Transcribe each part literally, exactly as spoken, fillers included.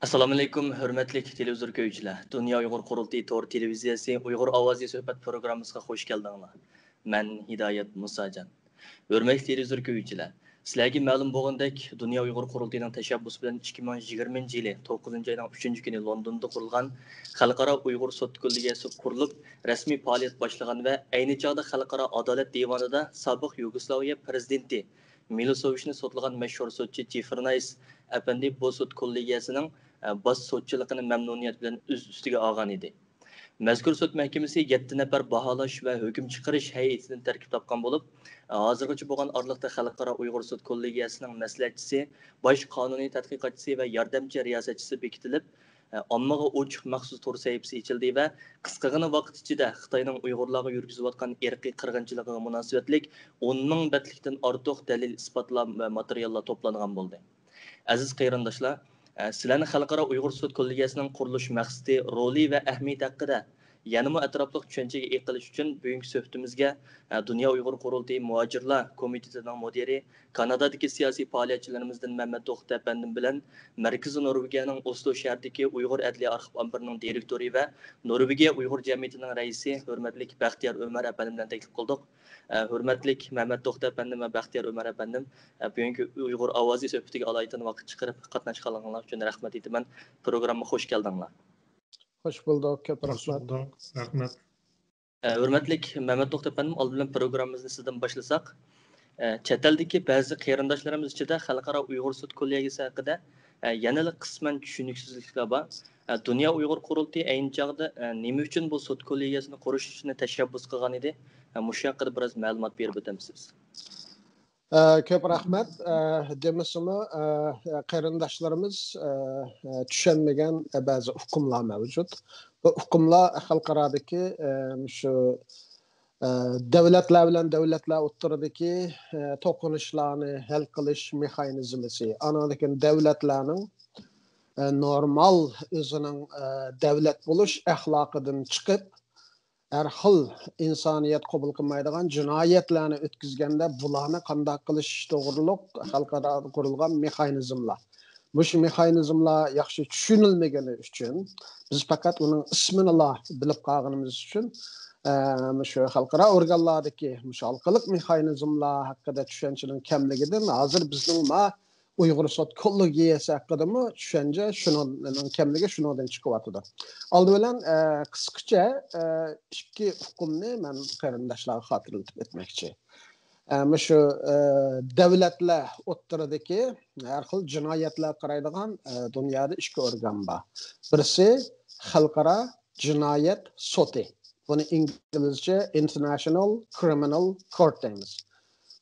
ئەسسالامۇئەلەيكۇم، ھۆرمەتلىك تېلېۋىزور كۆرگۈچىلەر! دۇنيا ئۇيغۇر قۇرۇلتىيى تور تېلېۋىزىيەسى ئۇيغۇر ئاۋازى سۆھبەت پروگراممىسىغا خۇش كەلدىڭلار. مەن ھىدايەت مۇساجان. ھۆرمەتلىك تېلېۋىزور كۆرگۈچىلەر! سىلەرگە مەلۇم بولغىنىدەك، دۇنيا ئۇيغۇر قۇرۇلتىيىنىڭ تەشەببۇسى بىلەن ئىككى مىڭ يىگىرمىنچى يىلى توققۇزىنچى ئاينىڭ ئۈچىنچى كۈنى لوندوندا قۇرۇلغان خەلقئارا ئۇيغۇر سوت كوللېگىيەسى قۇرۇلۇپ، رەسمىي پائالىيەت باشلىغان ۋە ئەينى چاغدا خەلقئارا ئادالەت دىۋانىدا سابىق يۇگوسلاۋىيە پىرېزىدېنتى مىلوسېۋىچنى سوتلىغان مەشھۇر سوتچى جېفېر نايس ئەپەندى بۇ سوت كوللېگىيەسىنىڭ، ئە، باش سوتچىلىقىنى مەمنۇنىيەت بىلەن ئۆز ئۈستىگە ئالغان ئىدى. مەزكۇر سوت مەھكىمىسى يەتتە نەپەر باھالاش ۋە ھۆكۈم چىقىرىش ھەيئىتىدىن تەركىب تاپقان بولۇپ، ھازىرغىچە بولغان ئارىلىقتا خەلقئارا ئۇيغۇر سوت كوللېگىيەسىنىڭ مەسلىھەتچىسى، باش قانۇنىي تەتقىقاتچىسى ۋە ياردەمچى رىياسەتچىسى بېكىتىلىپ، ئاممىغا ئوچۇق مەخسۇس تور سەھىپىسى ئېچىلدى ۋە قىسقىغىنا ۋاقىت ئىچىدە خىتاينىڭ ئۇيغۇرلارغا يۈرگۈزۈۋاتقان ئىرقىي قىرغىنچىلىقىغا مۇناسىۋەتلىك ئون مىڭ بەتلىكتىن ئارتۇق دەلىل-ئىسپاتلار ۋە ماتېرىياللار توپلانغان بولدى. ئەزىز قېرىنداشلار، ئە، سىلەرنى خەلقئارا ئۇيغۇر سوت كوللېگىيەسىنىڭ قۇرۇلۇش مەقسىتى، رولى ۋە ئەھمىيىتى ھەققىدە يەنىمۇ ئەتراپلىق چۈشەنچىگە ئىگە قىلىش ئۈچۈن بۈگۈنكى سۆھبىتىمىزگە، ئە، دۇنيا ئۇيغۇر قۇرۇلتىيى مۇھاجىرلار كومىتېتىنىڭ مۇدىرى، كانادادىكى سىياسىي پائالىيەتچىلىرىمىزدىن مەمەت توختى ئەپەندىم بىلەن مەركىزى نورۋېگىيەنىڭ ئوسلو شەھىرىدىكى ئۇيغۇر ئەدلىيە ئارخىپ ئامبىرىنىڭ دىرېكتورى ۋە نورۋېگىيە ئۇيغۇر جەمئىيىتىنىڭ رەئىسى ھۆرمەتلىك بەختىيار ئۆمەر ئەپەندىم بىلەن تەكلىپ قىلدۇق. ئە، ھۆرمەتلىك مەمەت توختى ئەپەندىم ۋە بەختىيار ئۆمەر ئەپەندىم، ئە، بۈگۈنكى ئۇيغۇر ئاۋازى سۆھبىتىگە ئالايىتەن ۋاقىت چىقىرىپ قاتناشقانلىقىڭلار ئۈچۈن رەھمەت ئېيتىمەن. پروگراممىغا خۇش كەلدىڭلار. خۇش بولدۇق، كۆپ رەھمەت. رەھمەت. ئە، ھۆرمەتلىك مەمەت توختى ئەپەندىم، ئالدى بىلەن پروگراممىمىزنى سىزدىن باشلىساق. ئە، چەت ئەلدىكى بەزى قېرىنداشلىرىمىز ئىچىدە خەلقئارا ئۇيغۇر سوت كوللېگىيەسى ھەققىدە، ئە، يەنىلا قىسمەن چۈشىنىكسىزلىكلەر بار. ئە، دۇنيا ئۇيغۇر قۇرۇلتىيى ئەينى چاغدا، ئە، نېمە ئۈچۈن بۇ سوت كوللېگىيەسىنى قۇرۇش ئىشىنى تەشەببۇس قىلغان ئىدى؟ ئە، مۇشۇ ھەققىدە بىراز مەلۇمات بېرىپ ئۆتەمسىز؟ ئە، كۆپ رەھمەت. ئە، دېمىسىمۇ، ئە، قېرىنداشلىرىمىز، ئە، ئە، چۈشەنمىگەن، ئە، بەزى ئۇقۇملار مەۋجۇت. بۇ ئۇقۇملار خەلقئارادىكى، ئە، شۇ، ئە، دۆلەتلەر بىلەن دۆلەتلەر ئوتتۇرىدىكى، ئە، توقۇنۇشلارنى ھەل قىلىش مېخانىزمىسى. ئاندىن كېيىن دۆلەتلەرنىڭ، ئە، نورمال ئۆزىنىڭ، ئە، دۆلەت بولۇش ئەخلاقىدىن چىقىپ، ھەر خىل ئىنسانىيەت قوبۇل قىلمايدىغان جىنايەتلەرنى ئۆتكۈزگەندە، بۇلارنى قانداق قىلىش توغرۇلۇق خەلقئارادا قۇرۇلغان مېخانىزملار. مۇشۇ مېخانىزملار ياخشى چۈشىنىلمىگىنى ئۈچۈن، بىز پەقەت ئۇنىڭ ئىسمىنىلا بىلىپ قالغىنىمىز ئۈچۈن، ئە، مۇشۇ خەلقئارا ئورگانلاردىكى مۇشۇ ھالقىلىق مېخانىزملار ھەققىدە چۈشەنچىنىڭ كەملىكىدىن ھازىر بىزنىڭ ما ئۇيغۇر سوت كوللېگىيەسى ھەققىدىمۇ چۈشەنچە شۇنىڭ كەملىكى شۇنىڭدىن چىقىۋاتىدۇ. ئالدى بىلەن، ئە، قىسقىچە، ئە، ئىككى ئۇقۇمنى مەن قېرىنداشلارغا خاتىرىلىتىپ ئۆتمەكچى. ئە، مۇشۇ، ئە، دۆلەتلەر ئوتتۇرىدىكى ھەر خىل جىنايەتلەرگە قارايدىغان، ئە، دۇنيادا ئىككى ئورگان بار. بىرسى خەلقئارا جىنايەت سوتى. بۇنى ئىنگلىزچە International Criminal Court دەيمىز.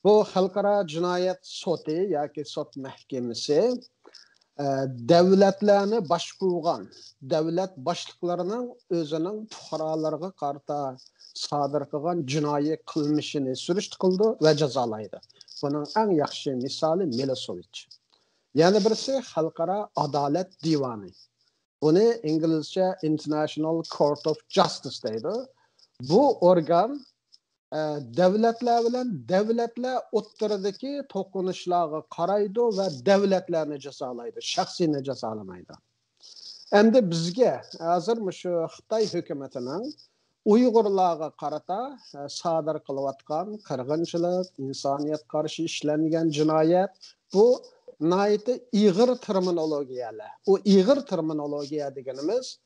بۇ خەلقئارا جىنايەت سوتى ياكى سوت مەھكىمىسى، ئە، دۆلەتلەرنى باشقۇرغان دۆلەت باشلىقلىرىنىڭ ئۆزىنىڭ پۇقرالىرىغا قارىتا سادىر قىلغان جىنايى قىلمىشىنى سۈرۈشتە قىلىدۇ ۋە جازالايدۇ. بۇنىڭ ئەڭ ياخشى مىسالى مىلوسېۋىچ. يەنە بىرسى خەلقئارا ئادالەت دىۋانى. بۇنى ئىنگلىزچە International Court of Justice دەيدۇ. بۇ ئورگان، ئە، دۆلەتلەر بىلەن دۆلەتلەر ئوتتۇرىدىكى توقۇنۇشلارغا قارايدۇ ۋە دۆلەتلەرنى جازالايدۇ، شەخسنى جازالىمايدۇ. ئەمدى بىزگە ھازىر مۇشۇ خىتاي ھۆكۈمىتىنىڭ ئۇيغۇرلارغا قارىتا، ئە، سادىر قىلىۋاتقان قىرغىنچىلىق، ئىنسانىيەتكە قارشى ئىشلەنگەن جىنايەت، بۇ ناھايىتى ئېغىر تېرمىنولوگىيەلەر. ئۇ ئېغىر تېرمىنولوگىيە دېگىنىمىز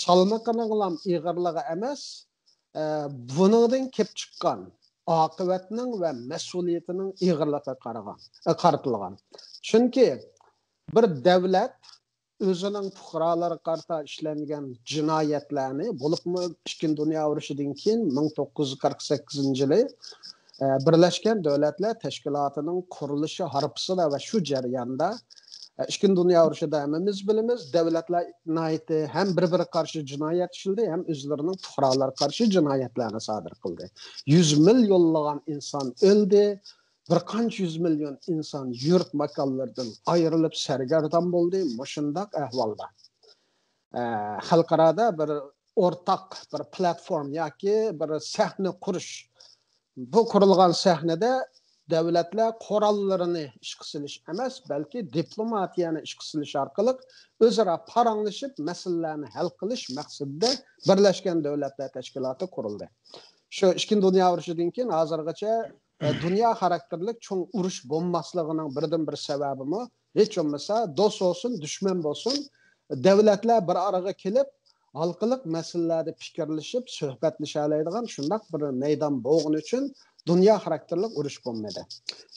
سالمىقىنىڭلام ئېغىرلىقى ئەمەس، ئە، بۇنىڭدىن كېلىپ چىققان ئاقىۋەتنىڭ ۋە مەسئۇلىيىتىنىڭ ئېغىرلىقىغا قارىغان، ئە، قارىتىلغان. چۈنكى بىر دۆلەت ئۆزىنىڭ پۇقرالىرىغا قارىتا ئىشلەنگەن جىنايەتلەرنى، بولۇپمۇ ئىككىنچى دۇنيا ئۇرۇشىدىن كېيىن مىڭ توققۇز يۈز قىرىق سەككىزىنچى يىلى، ئە، بىرلەشكەن دۆلەتلەر تەشكىلاتىنىڭ قۇرۇلۇشى ھارپىسىدا ۋە شۇ جەرياندا، ئە، ئىككىنچى دۇنيا ئۇرۇشىدا ھەممىمىز بىلىمىز، دۆلەتلەر ناھايىتى ھەم بىر-بىرىگە قارشى جىنايەت ئىشلىدى، ھەم ئۆزلىرىنىڭ پۇقرالىرىغا قارشى جىنايەتلەرنى سادىر قىلدى. يۈز مىليونلىغان ئىنسان ئۆلدى، بىر قانچە يۈز مىليون ئىنسان يۇرت ماكانلىرىدىن ئايرىلىپ سەرگەردان بولدى. مۇشۇنداق ئەھۋالدا، ئە، خەلقئارادا بىر ئورتاق بىر پلاتفورم ياكى بىر سەھنە قۇرۇش. بۇ قۇرۇلغان سەھنىدە دۆلەتلەر قوراللىرىنى ئىشقا سېلىش ئەمەس، بەلكى دىپلوماتىيەنى ئىشقا سېلىش ئارقىلىق ئۆزئارا پاراڭلىشىپ، مەسىلىلەرنى ھەل قىلىش مەقسىتىدە بىرلەشكەن دۆلەتلەر تەشكىلاتى قۇرۇلدى. شۇ ئىككىنچى دۇنيا ئۇرۇشىدىن كېيىن ھازىرغىچە، ئە، دۇنيا خاراكتېرلىك چوڭ ئۇرۇش بولماسلىقىنىڭ بىردىنبىر سەۋەبىمۇ، ھېچ بولمىسا دوست بولسۇن، دۈشمەن بولسۇن، دۆلەتلەر بىر ئارىغا كېلىپ، ھالقىلىق مەسىلىلەردە پىكىرلىشىپ، سۆھبەتلىشەلەيدىغان شۇنداق بىر مەيدان بولغىنى ئۈچۈن دۇنيا خاراكتېرلىك ئۇرۇش بولمىدى.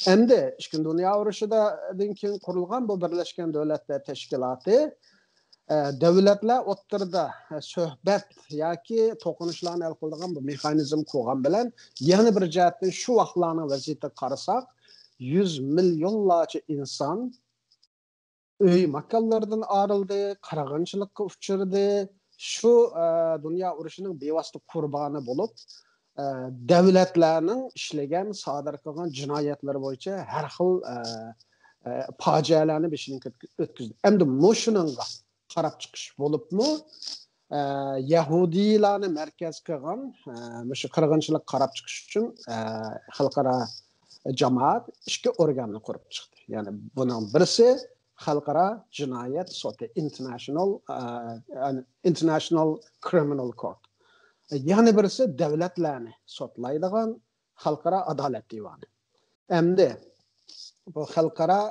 ئەمدى ئىككىنچى دۇنيا ئۇرۇشىدىن كېيىن قۇرۇلغان بۇ بىرلەشكەن دۆلەتلەر تەشكىلاتى، ئە، دۆلەتلەر ئوتتۇرىدا، ئە، سۆھبەت ياكى توقۇنۇشلارنى ھەل قىلىدىغان بۇ مېخانىزم قۇرغان بىلەن، يەنە بىر جەھەتتىن شۇ ۋاقىتلارنىڭ ۋەزىيىتىگە قارىساق، يۈز مىليونلارچە ئىنسان ئۆي ماكانلىرىدىن ئايرىلدى، قىرغىنچىلىققا ئۇچرىدى. شۇ، ئە، دۇنيا ئۇرۇشىنىڭ بىۋاسىتە قۇربانى بولۇپ، ئە، دۆلەتلەرنىڭ ئىشلىگەن، سادىر قىلغان جىنايەتلىرى بويىچە ھەر خىل، ئە، ئە، پاجىئەلەرنى بېشىدىن ئۆتكۈزدى. ئەمدى مۇشۇنىڭغا قاراپ چىقىش بولۇپمۇ، ئە، يەھۇدىيلارنى مەركەز قىلغان، ئە، مۇشۇ قىرغىنچىلىققا قاراپ چىقىش ئۈچۈن، ئە، خەلقئارا جامائەت ئىككى ئورگاننى قۇرۇپ چىقتى. يەنى بۇنىڭ بىرسى خەلقئارا جىنايەت سوتى، International، ئە، International Criminal Court. يەنە بىرسى دۆلەتلەرنى سوتلايدىغان خەلقئارا ئادالەت دىۋانى. ئەمدى بۇ خەلقئارا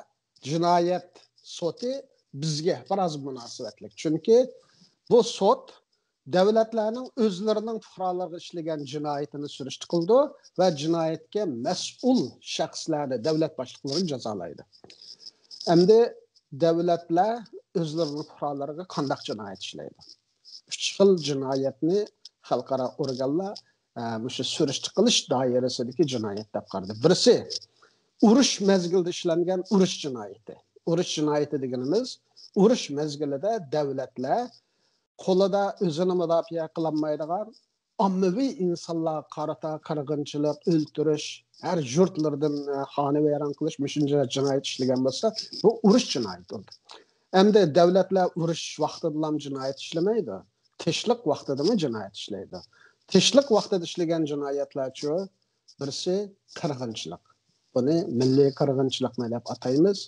جىنايەت سوتى بىزگە بىراز مۇناسىۋەتلىك. چۈنكى بۇ سوت دۆلەتلەرنىڭ ئۆزلىرىنىڭ پۇقرالىرىغا ئىشلىگەن جىنايىتىنى سۈرۈشتە قىلىدۇ ۋە جىنايەتكە مەسئۇل شەخسلەرنى، دۆلەت باشلىقلىرىنى جازالايدۇ. ئەمدى دۆلەتلەر ئۆزلىرىنىڭ پۇقرالىرىغا قانداق جىنايەت ئىشلەيدۇ؟ ئۈچ خىل جىنايەتنى خەلقئارا ئورگانلار، ئە، مۇشۇ سۈرۈشتە قىلىش دائىرىسىدىكى جىنايەت دەپ قارىدى. بىرسى، ئۇرۇش مەزگىلىدە ئىشلەنگەن ئۇرۇش جىنايىتى. ئۇرۇش جىنايىتى دېگىنىمىز، ئۇرۇش مەزگىلىدە دۆلەتلەر قولىدا ئۆزىنى مۇداپىئە قىلالمايدىغان ئاممىۋى ئىنسانلارغا قارىتا قىرغىنچىلىق، ئۆلتۈرۈش، ھەر يۇرتلىرىدىن، ئە، خانىۋەيران قىلىش، مۇشۇنچە جىنايەت ئىشلىگەن بولسا، بۇ ئۇرۇش جىنايىتى بولدى. ئەمدى دۆلەتلەر ئۇرۇش ۋاقتىدىلا جىنايەت ئىشلىمەيدۇ. تىنچلىق ۋاقتىدىمۇ جىنايەت ئىشلەيدۇ. تىنچلىق ۋاقتىدا ئىشلىگەن جىنايەتلەرچۇ؟ بىرسى قىرغىنچىلىق. بۇنى مىللىي قىرغىنچىلىقنى دەپ ئاتايمىز.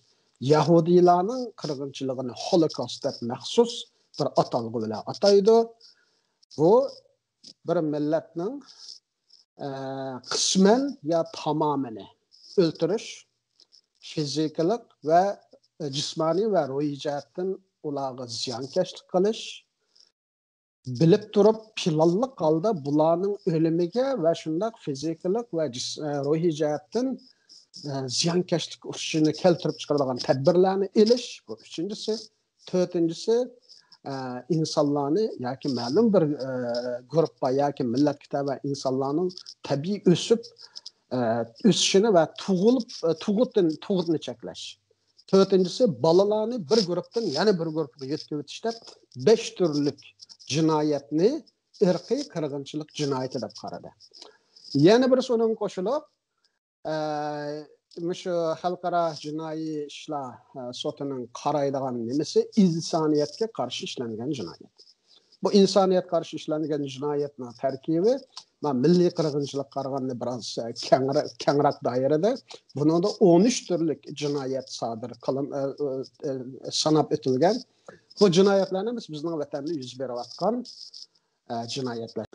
يەھۇدىيلارنىڭ قىرغىنچىلىقىنى ھولوكاست دەپ مەخسۇس بىر ئاتالغۇ بىلەن ئاتايدۇ. بۇ بىر مىللەتنىڭ، ئە، قىسمەن يا تامامىنى ئۆلتۈرۈش، فىزىكىلىق ۋە جىسمانىي ۋە روھىي جەھەتتىن ئۇلارغا زىيانكەشلىك قىلىش، بىلىپ تۇرۇپ پىلانلىق ھالدا بۇلارنىڭ ئۆلۈمىگە ۋە شۇنداق فىزىكىلىق ۋە جىس-، ئە، روھىي جەھەتتىن، ئە، زىيانكەشلىك ئۇرۇشىنى كەلتۈرۈپ چىقىرىدىغان تەدبىرلەرنى ئېلىش، بۇ ئۈچىنچىسى. تۆتىنچىسى، ئە، ئىنسانلارنى ياكى مەلۇم بىر، ئە، گۇرۇپپا ياكى مىللەتكە تەۋە ئىنسانلارنىڭ تەبىئىي ئۆسۈپ، ئە، ئۆسۈشىنى ۋە تۇغۇلۇپ، ئە، تۇغۇتتىن، تۇغۇتنى چەكلەش. تۆتىنچىسى، بالىلارنى بىر گۇرۇپتىن يەنە بىر گۇرۇپپىغا يۆتكىۋېتىش دەپ بەش تۈرلۈك جىنايەتنى ئىرقىي قىرغىنچىلىق جىنايىتى دەپ قارىدى. يەنە بىرسى ئۇنىڭغا قوشۇلۇپ، ئە، مۇشۇ خەلقئارا جىنايى ئىشلار، ئە، سوتىنىڭ قارايدىغان نېمىسى ئىنسانىيەتكە قارشى ئىشلەنگەن جىنايەت. بۇ ئىنسانىيەتكە قارشى ئىشلەنگەن جىنايەتنىڭ تەركىبى، مەن مىللىي قىرغىنچىلىققا قارىغاندا بىراز، ئە، كەڭرەك، كەڭرەك دائىرىدە. بۇنىڭدا ئون ئۈچ تۈرلۈك جىنايەت سادىر قىلىن-، ئە، ئە، ئە، ساناپ ئۆتۈلگەن. بۇ جىنايەتلەرنى بىز، بىزنىڭ ۋەتەندە يۈز بېرىۋاتقان، ئە، جىنايەتلەر.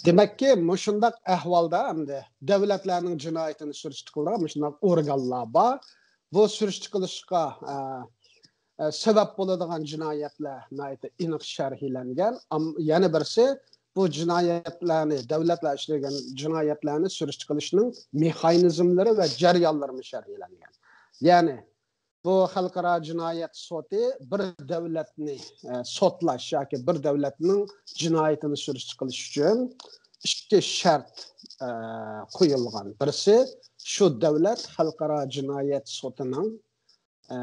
دېمەككى، مۇشۇنداق ئەھۋالدا ئەمدى دۆلەتلەرنىڭ جىنايىتىنى سۈرۈشتە قىلىدىغان مۇشۇنداق ئورگانلار بار. بۇ سۈرۈشتە قىلىشقا، ئە، ئە، سەۋەب بولىدىغان جىنايەتلەر ناھايىتى ئېنىق شەرھلەنگەن. ئام-، يەنە بىرسى، بۇ جىنايەتلەرنى، دۆلەتلەر ئىشلىگەن جىنايەتلەرنى سۈرۈشتە قىلىشنىڭ مېخانىزملىرى ۋە جەريانلىرىمۇ شەرھلەنگەن. يەنى، بۇ خەلقئارا جىنايەت سوتى بىر دۆلەتنى، ئە، سوتلاش ياكى بىر دۆلەتنىڭ جىنايىتىنى سۈرۈشتە قىلىش ئۈچۈن ئىككى شەرت، ئە، قويۇلغان. بىرسى، شۇ دۆلەت خەلقئارا جىنايەت سوتىنىڭ، ئە،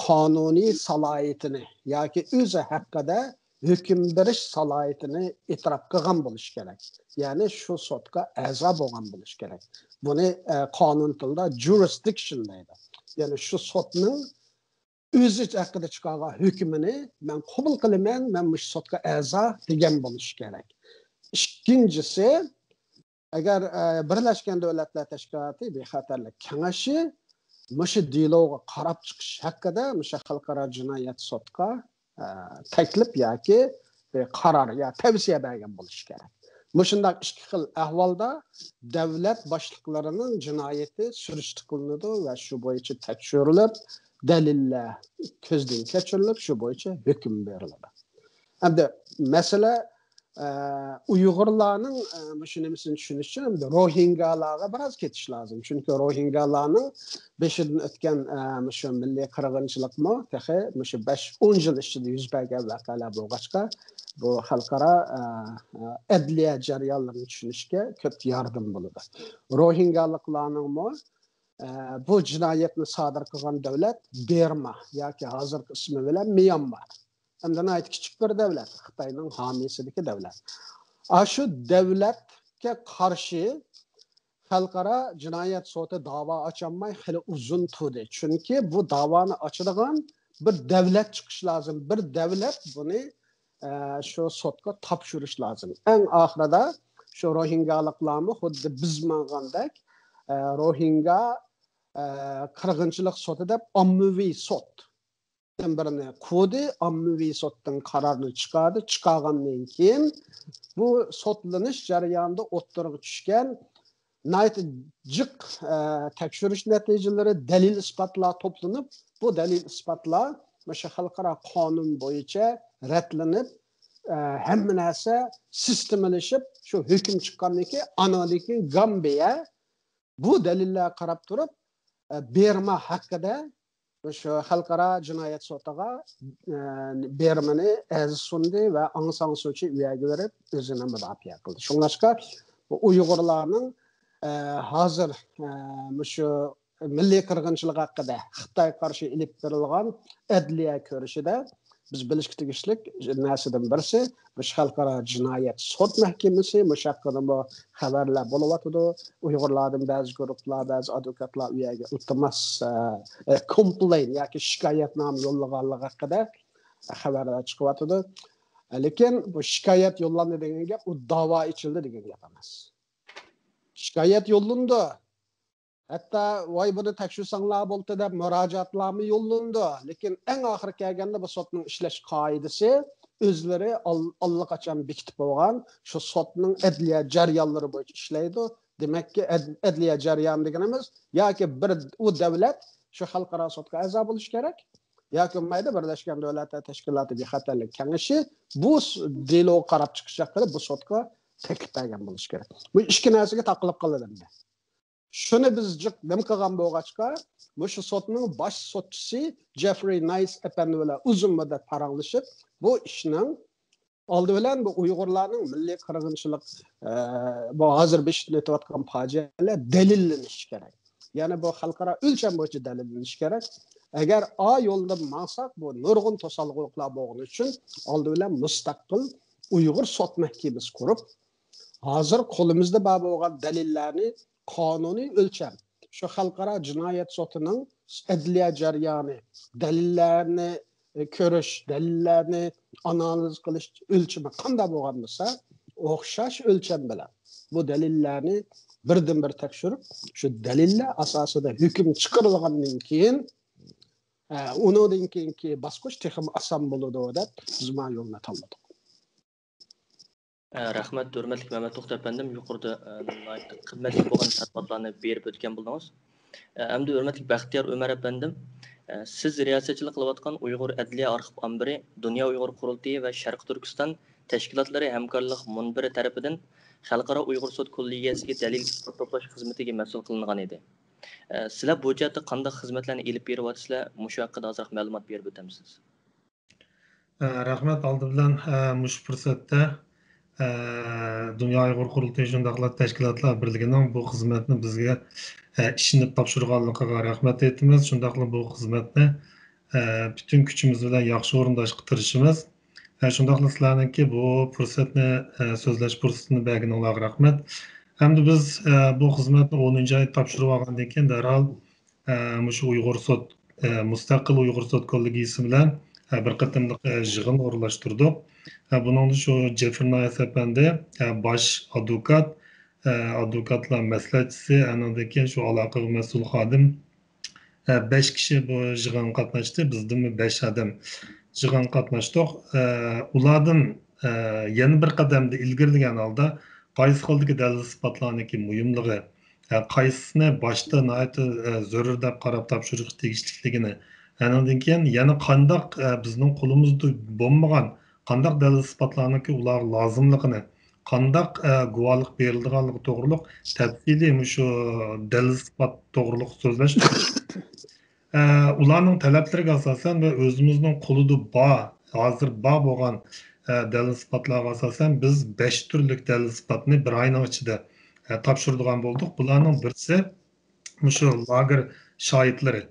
قانۇنىي سالاھىيىتىنى ياكى ئۆزى ھەققىدە ھۆكۈم بېرىش سالاھىيىتىنى ئېتىراپ قىلغان بولۇشى كېرەك. يەنى شۇ سوتقا ئەزا بولغان بولۇشى كېرەك. بۇنى، ئە، قانۇن تىلىدا jurisdiction دەيدۇ. يەنى شۇ سوتنىڭ ئۆزى ھەققىدە چىقارغان ھۆكمىنى مەن قوبۇل قىلىمەن، مەن مۇشۇ سوتقا ئەزا دېگەن بولۇشى كېرەك. ئىككىنچىسى، ئەگەر ئە، بىرلەشكەن دۆلەتلەر تەشكىلاتى بىخەتەرلىك كېڭىشى مۇشۇ دېلوغا قاراپ چىقىش ھەققىدە مۇشۇ خەلقئارا جىنايەت سوتقا ئە، تەكلىپ ياكى بىر قارار يا تەۋسىيە بەرگەن بولۇشى كېرەك. مۇشۇنداق ئىككى خىل ئەھۋالدا دۆلەت باشلىقلىرىنىڭ جىنايىتى سۈرۈشتە قىلىنىدۇ ۋە شۇ بويىچە تەكشۈرۈلۈپ، دەلىللەر كۆزدىن كەچۈرۈلۈپ، شۇ بويىچە ھۆكۈم بېرىلىدۇ. ئەمدى مەسىلە ئە، ئۇيغۇرلارنىڭ ئە، مۇشۇ نېمىسىنى چۈشىنىش ئۈچۈن ئەمدى روھىنگالارغا بىراز كېتىش لازىم. چۈنكى روھىنگالارنىڭ بېشىدىن ئۆتكەن ئە، مۇشۇ مىللىي قىرغىنچىلىقمۇ تېخى مۇشۇ بەش ئون يىل ئىچىدە يۈز بەرگەن ۋەقەلەر بولغاچقا، بۇ خەلقئارا ئە، ئە، ئەدلىيە جەريانلىرىنى چۈشىنىشكە كۆپ ياردىمى بولىدۇ. روھىنگالىقلارنىڭمۇ ئە، بۇ جىنايەتنى سادىر قىلغان دۆلەت بېرما ياكى ھازىرقى ئىسمى بىلەن ميانمار. ئەمدى ناھايىتى كىچىك بىر دۆلەت، خىتاينىڭ ھامىيسىدىكى دۆلەت. ئاشۇ دۆلەتكە قارشى خەلقئارا جىنايەت سوتى داۋا ئاچالماي خېلى ئۇزۇن تۇردى. چۈنكى بۇ داۋانى ئاچىدىغان بىر دۆلەت چىقىش لازىم. بىر دۆلەت بۇنى ئە، شۇ سوتقا تاپشۇرۇش لازىم. ئەڭ ئاخىرىدا شۇ روھىنگالىقلارمۇ خۇددى بىز ماڭغاندەك ئە، روھىنگا ئە، قىرغىنچىلىق سوتى دەپ ئاممىۋى سوت بىرنى قۇردى، ئاممىۋى سوتتىن قارارنى چىقاردى. چىقارغاندىن كېيىن بۇ سوتلىنىش جەريانىدا ئوتتۇرىغا چۈشكەن ناھايىتى جىق ئە، تەكشۈرۈش نەتىجىلىرى، دەلىل ئىسپاتلار توپلىنىپ، بۇ دەلىل ئىسپاتلار مۇشۇ خەلقئارا قانۇن بويىچە رەتلىنىپ، ئە، ھەممە نەرسە سىستېمىلىشىپ، شۇ ھۆكۈم چىققاندىن كېيىن، ئانىڭدىن كېيىن گامبىيە بۇ دەلىللەرگە قاراپ تۇرۇپ، ئە، بېرما ھەققىدە شۇ خەلقئارا جىنايەت سوتىغا ئە، بېرمىنى ئەرز سۇندى ۋە ئاڭ سان سۇچى ئۇ يەرگە بېرىپ ئۆزىنى مۇداپىئە قىلدى. شۇڭلاشقا بۇ ئۇيغۇرلارنىڭ ئە، ھازىر ئە، مۇشۇ مىللىي قىرغىنچىلىق ھەققىدە خىتايغا قارشى ئېلىپ بېرىلغان ئەدلىيە كۈرىشىدە بىز بىلىشكە تېگىشلىك نەرسىدىن بىرسى، مۇشۇ خەلقئارا جىنايەت سوت مەھكىمىسى، مۇشۇ ھەققىدىمۇ خەۋەرلەر بولۇۋاتىدۇ. ئۇيغۇرلاردىن بەزى گۇرۇپپىلار، بەزى ئادۋوكاتلار ئۇ يەرگە ئىلتىماس، ئە، ئە، كومپلېين ياكى شىكايەتنامە يوللىغانلىقى ھەققىدە خەۋەرلەر چىقىۋاتىدۇ. لېكىن بۇ شىكايەت يوللاندى دېگەن گەپ، ئۇ داۋا ئېچىلدى دېگەن گەپ ئەمەس. شىكايەت يوللىنىدۇ. ھەتتا، ۋاي، بۇنى تەكشۈرسەڭلار بولدى دەپ مۇراجىئاتلارمۇ يوللىنىدۇ. لېكىن ئەڭ ئاخىرى كەلگەندە بۇ سوتنىڭ ئىشلەش قائىدىسى ئۆزلىرى ئال-، ئاللىقاچان بېكىتىپ بولغان شۇ سوتنىڭ ئەدلىيە جەريانلىرى بويىچە ئىشلەيدۇ. دېمەككى، ئەد-، ئەدلىيە جەريانى دېگىنىمىز ياكى بىر ئۇ دۆلەت شۇ خەلقئارا سوتقا ئەزا بولۇشى كېرەك، ياكى بولمايدۇ بىرلەشكەن دۆلەتلەر تەشكىلاتى بىخەتەرلىك كېڭىشى بۇ س-، دېلوغا قاراپ چىقىش ھەققىدە بۇ سوتقا تەكلىپ بەرگەن بولۇشى كېرەك. بۇ ئىككى نەرسىگە تاقىلىپ قالىدۇ ئەمدى. شۇنى بىز جىق نېمە قىلغان بولغاچقا، مۇشۇ سوتنىڭ باش سوتچىسى جېفرى نايس ئەپەندى بىلەن ئۇزۇن مۇددەت پاراڭلىشىپ، بۇ ئىشنىڭ ئالدى بىلەن بۇ ئۇيغۇرلارنىڭ مىللىي قىرغىنچىلىق، ئە، بۇ ھازىر بېشىدىن ئۆتۈۋاتقان پاجىئەلەر دەلىللىنىشى كېرەك. يەنى بۇ خەلقئارا ئۆلچەم بويىچە دەلىللىنىشى كېرەك. ئەگەر ئا يولدا ماڭساق، بۇ نۇرغۇن توسالغۇلۇقلار بولغىنى ئۈچۈن ئالدى بىلەن مۇستەقىل ئۇيغۇر سوت مەھكىمىسى قۇرۇپ، ھازىر قولىمىزدا بار بولغان دەلىللەرنى قانۇنىي ئۆلچەم، شۇ خەلقئارا جىنايەت سوتىنىڭ ئەدلىيە جەريانى، دەلىللەرنى كۆرۈش، دەلىللەرنى ئانالىز قىلىش ئۆلچىمى قانداق بولغان بولسا، ئوخشاش ئۆلچەم بىلەن بۇ دەلىللەرنى بىردىنبىر تەكشۈرۈپ، شۇ دەلىللەر ئاساسىدا ھۆكۈم چىقىرىلغاندىن كېيىن، ئە، ئۇنىڭدىن كېيىنكى باسقۇچ تېخىمۇ ئاسان بولىدۇ دەپ بىز ما يولنى تاللىدۇق. ئە، رەھمەت، ھۆرمەتلىك مەمەت توختى ئەپەندىم، يۇقىرىدا، ئە، ناھايىتى قىممەتلىك بولغان تەپسىلاتلارنى بېرىپ ئۆتكەن بولدىڭىز. ئە، ئەمدى ھۆرمەتلىك بەختىيار ئۆمەر ئەپەندىم، ئە، سىز رىياسەتچىلىك قىلىۋاتقان ئۇيغۇر ئەدلىيە ئارخىپ ئامبىرى، دۇنيا ئۇيغۇر قۇرۇلتىيى ۋە شەرقىي تۈركىستان تەشكىلاتلىرى ھەمكارلىق مۇنبىرى تەرىپىدىن خەلقئارا ئۇيغۇر سوت كوللېگىيەسىگە دەلىل ئىسپات توپلاش خىزمىتىگە مەسئۇل قىلىنغان ئىدى. ئە، سىلەر بۇ جەھەتتە قانداق خىزمەتلەرنى ئېلىپ بېرىۋاتىسىلەر؟ مۇشۇ ھەققىدە ئازراق مەلۇمات بېرىپ ئۆتەمسىز؟ ئە، رەھمەت. ئالدى بىلەن، ئە، مۇشۇ پۇرسەتتە، ئە، دۇنيا ئۇيغۇر قۇرۇلتىيى شۇنداقلا تەشكىلاتلار بىرلىكىنىڭ بۇ خىزمەتنى بىزگە، ئە، ئىشىنىپ تاپشۇرغانلىقىغا رەھمەت ئېيتىمىز. شۇنداقلا بۇ خىزمەتنى، ئە، پۈتۈن كۈچىمىز بىلەن ياخشى ئورۇنداشقا تىرىشىمىز. ئە، شۇنداقلا سىلەرنىڭكى بۇ پۇرسەتنى، ئە، سۆزلەش پۇرسىتىنى بەرگىنىڭلارغا رەھمەت. ئەمدى بىز، ئە، بۇ خىزمەتنى ئونىنچى ئايدا تاپشۇرۇۋالغاندىن كېيىن دەرھال ئە، مۇشۇ ئۇيغۇر سوت، ئە، مۇستەقىل ئۇيغۇر سوت كوللېگىيىسى بىلەن، ئە، بىر قېتىملىق، ئە، يىغىن ئورۇنلاشتۇردۇق. ئە، بۇنىڭدا شۇ جېفرى نايس ئەپەندى، ئە، باش ئادۋوكات، ئە، ئادۋوكاتلار مەسلىھەتچىسى، ئانىڭدىن كېيىن شۇ ئالاقىگە مەسئۇل خادىم، ئە، بەش كىشى بۇ يىغىنغا قاتناشتى. بىزدىنمۇ بەش ئادەم يىغىنغا قاتناشتۇق. ئە، ئۇلاردىن، ئە، يەنە بىر قەدەمدە ئىلگىرىلىگەن ھالدا قايسى خىلدىكى دەلىل ئىسپاتلارنىڭكى مۇھىملىقى، ئە، قايسىسىنى باشتا ناھايىتى، ئە، زۆرۈر دەپ قاراپ تاپشۇرۇشقا تېگىشلىكلىكىنى، ئانىڭدىن كېيىن يەنە قانداق، ئە، بىزنىڭ قولىمىزدا بولمىغان قانداق دەلىل ئىسپاتلارنىڭكى ئۇلارغا لازىملىقىنى، قانداق، ئە، گۇۋاھلىق بېرىلىدىغانلىقى توغرۇلۇق تەپسىلىي مۇشۇ دەلىل ئىسپات توغرۇلۇق سۆزلەشتۇق. ئە، ئۇلارنىڭ تەلەپلىرىگە ئاساسەن ۋە ئۆزىمىزنىڭ قولىدا بار، ھازىر بار بولغان، ئە، دەلىل ئىسپاتلارغا ئاساسەن بىز بەش تۈرلۈك دەلىل ئىسپاتنى بىر ئاينىڭ ئىچىدە، ئە، تاپشۇرىدىغان بولدۇق. بۇلارنىڭ بىرسى مۇشۇ لاگېر شاھىتلىرى.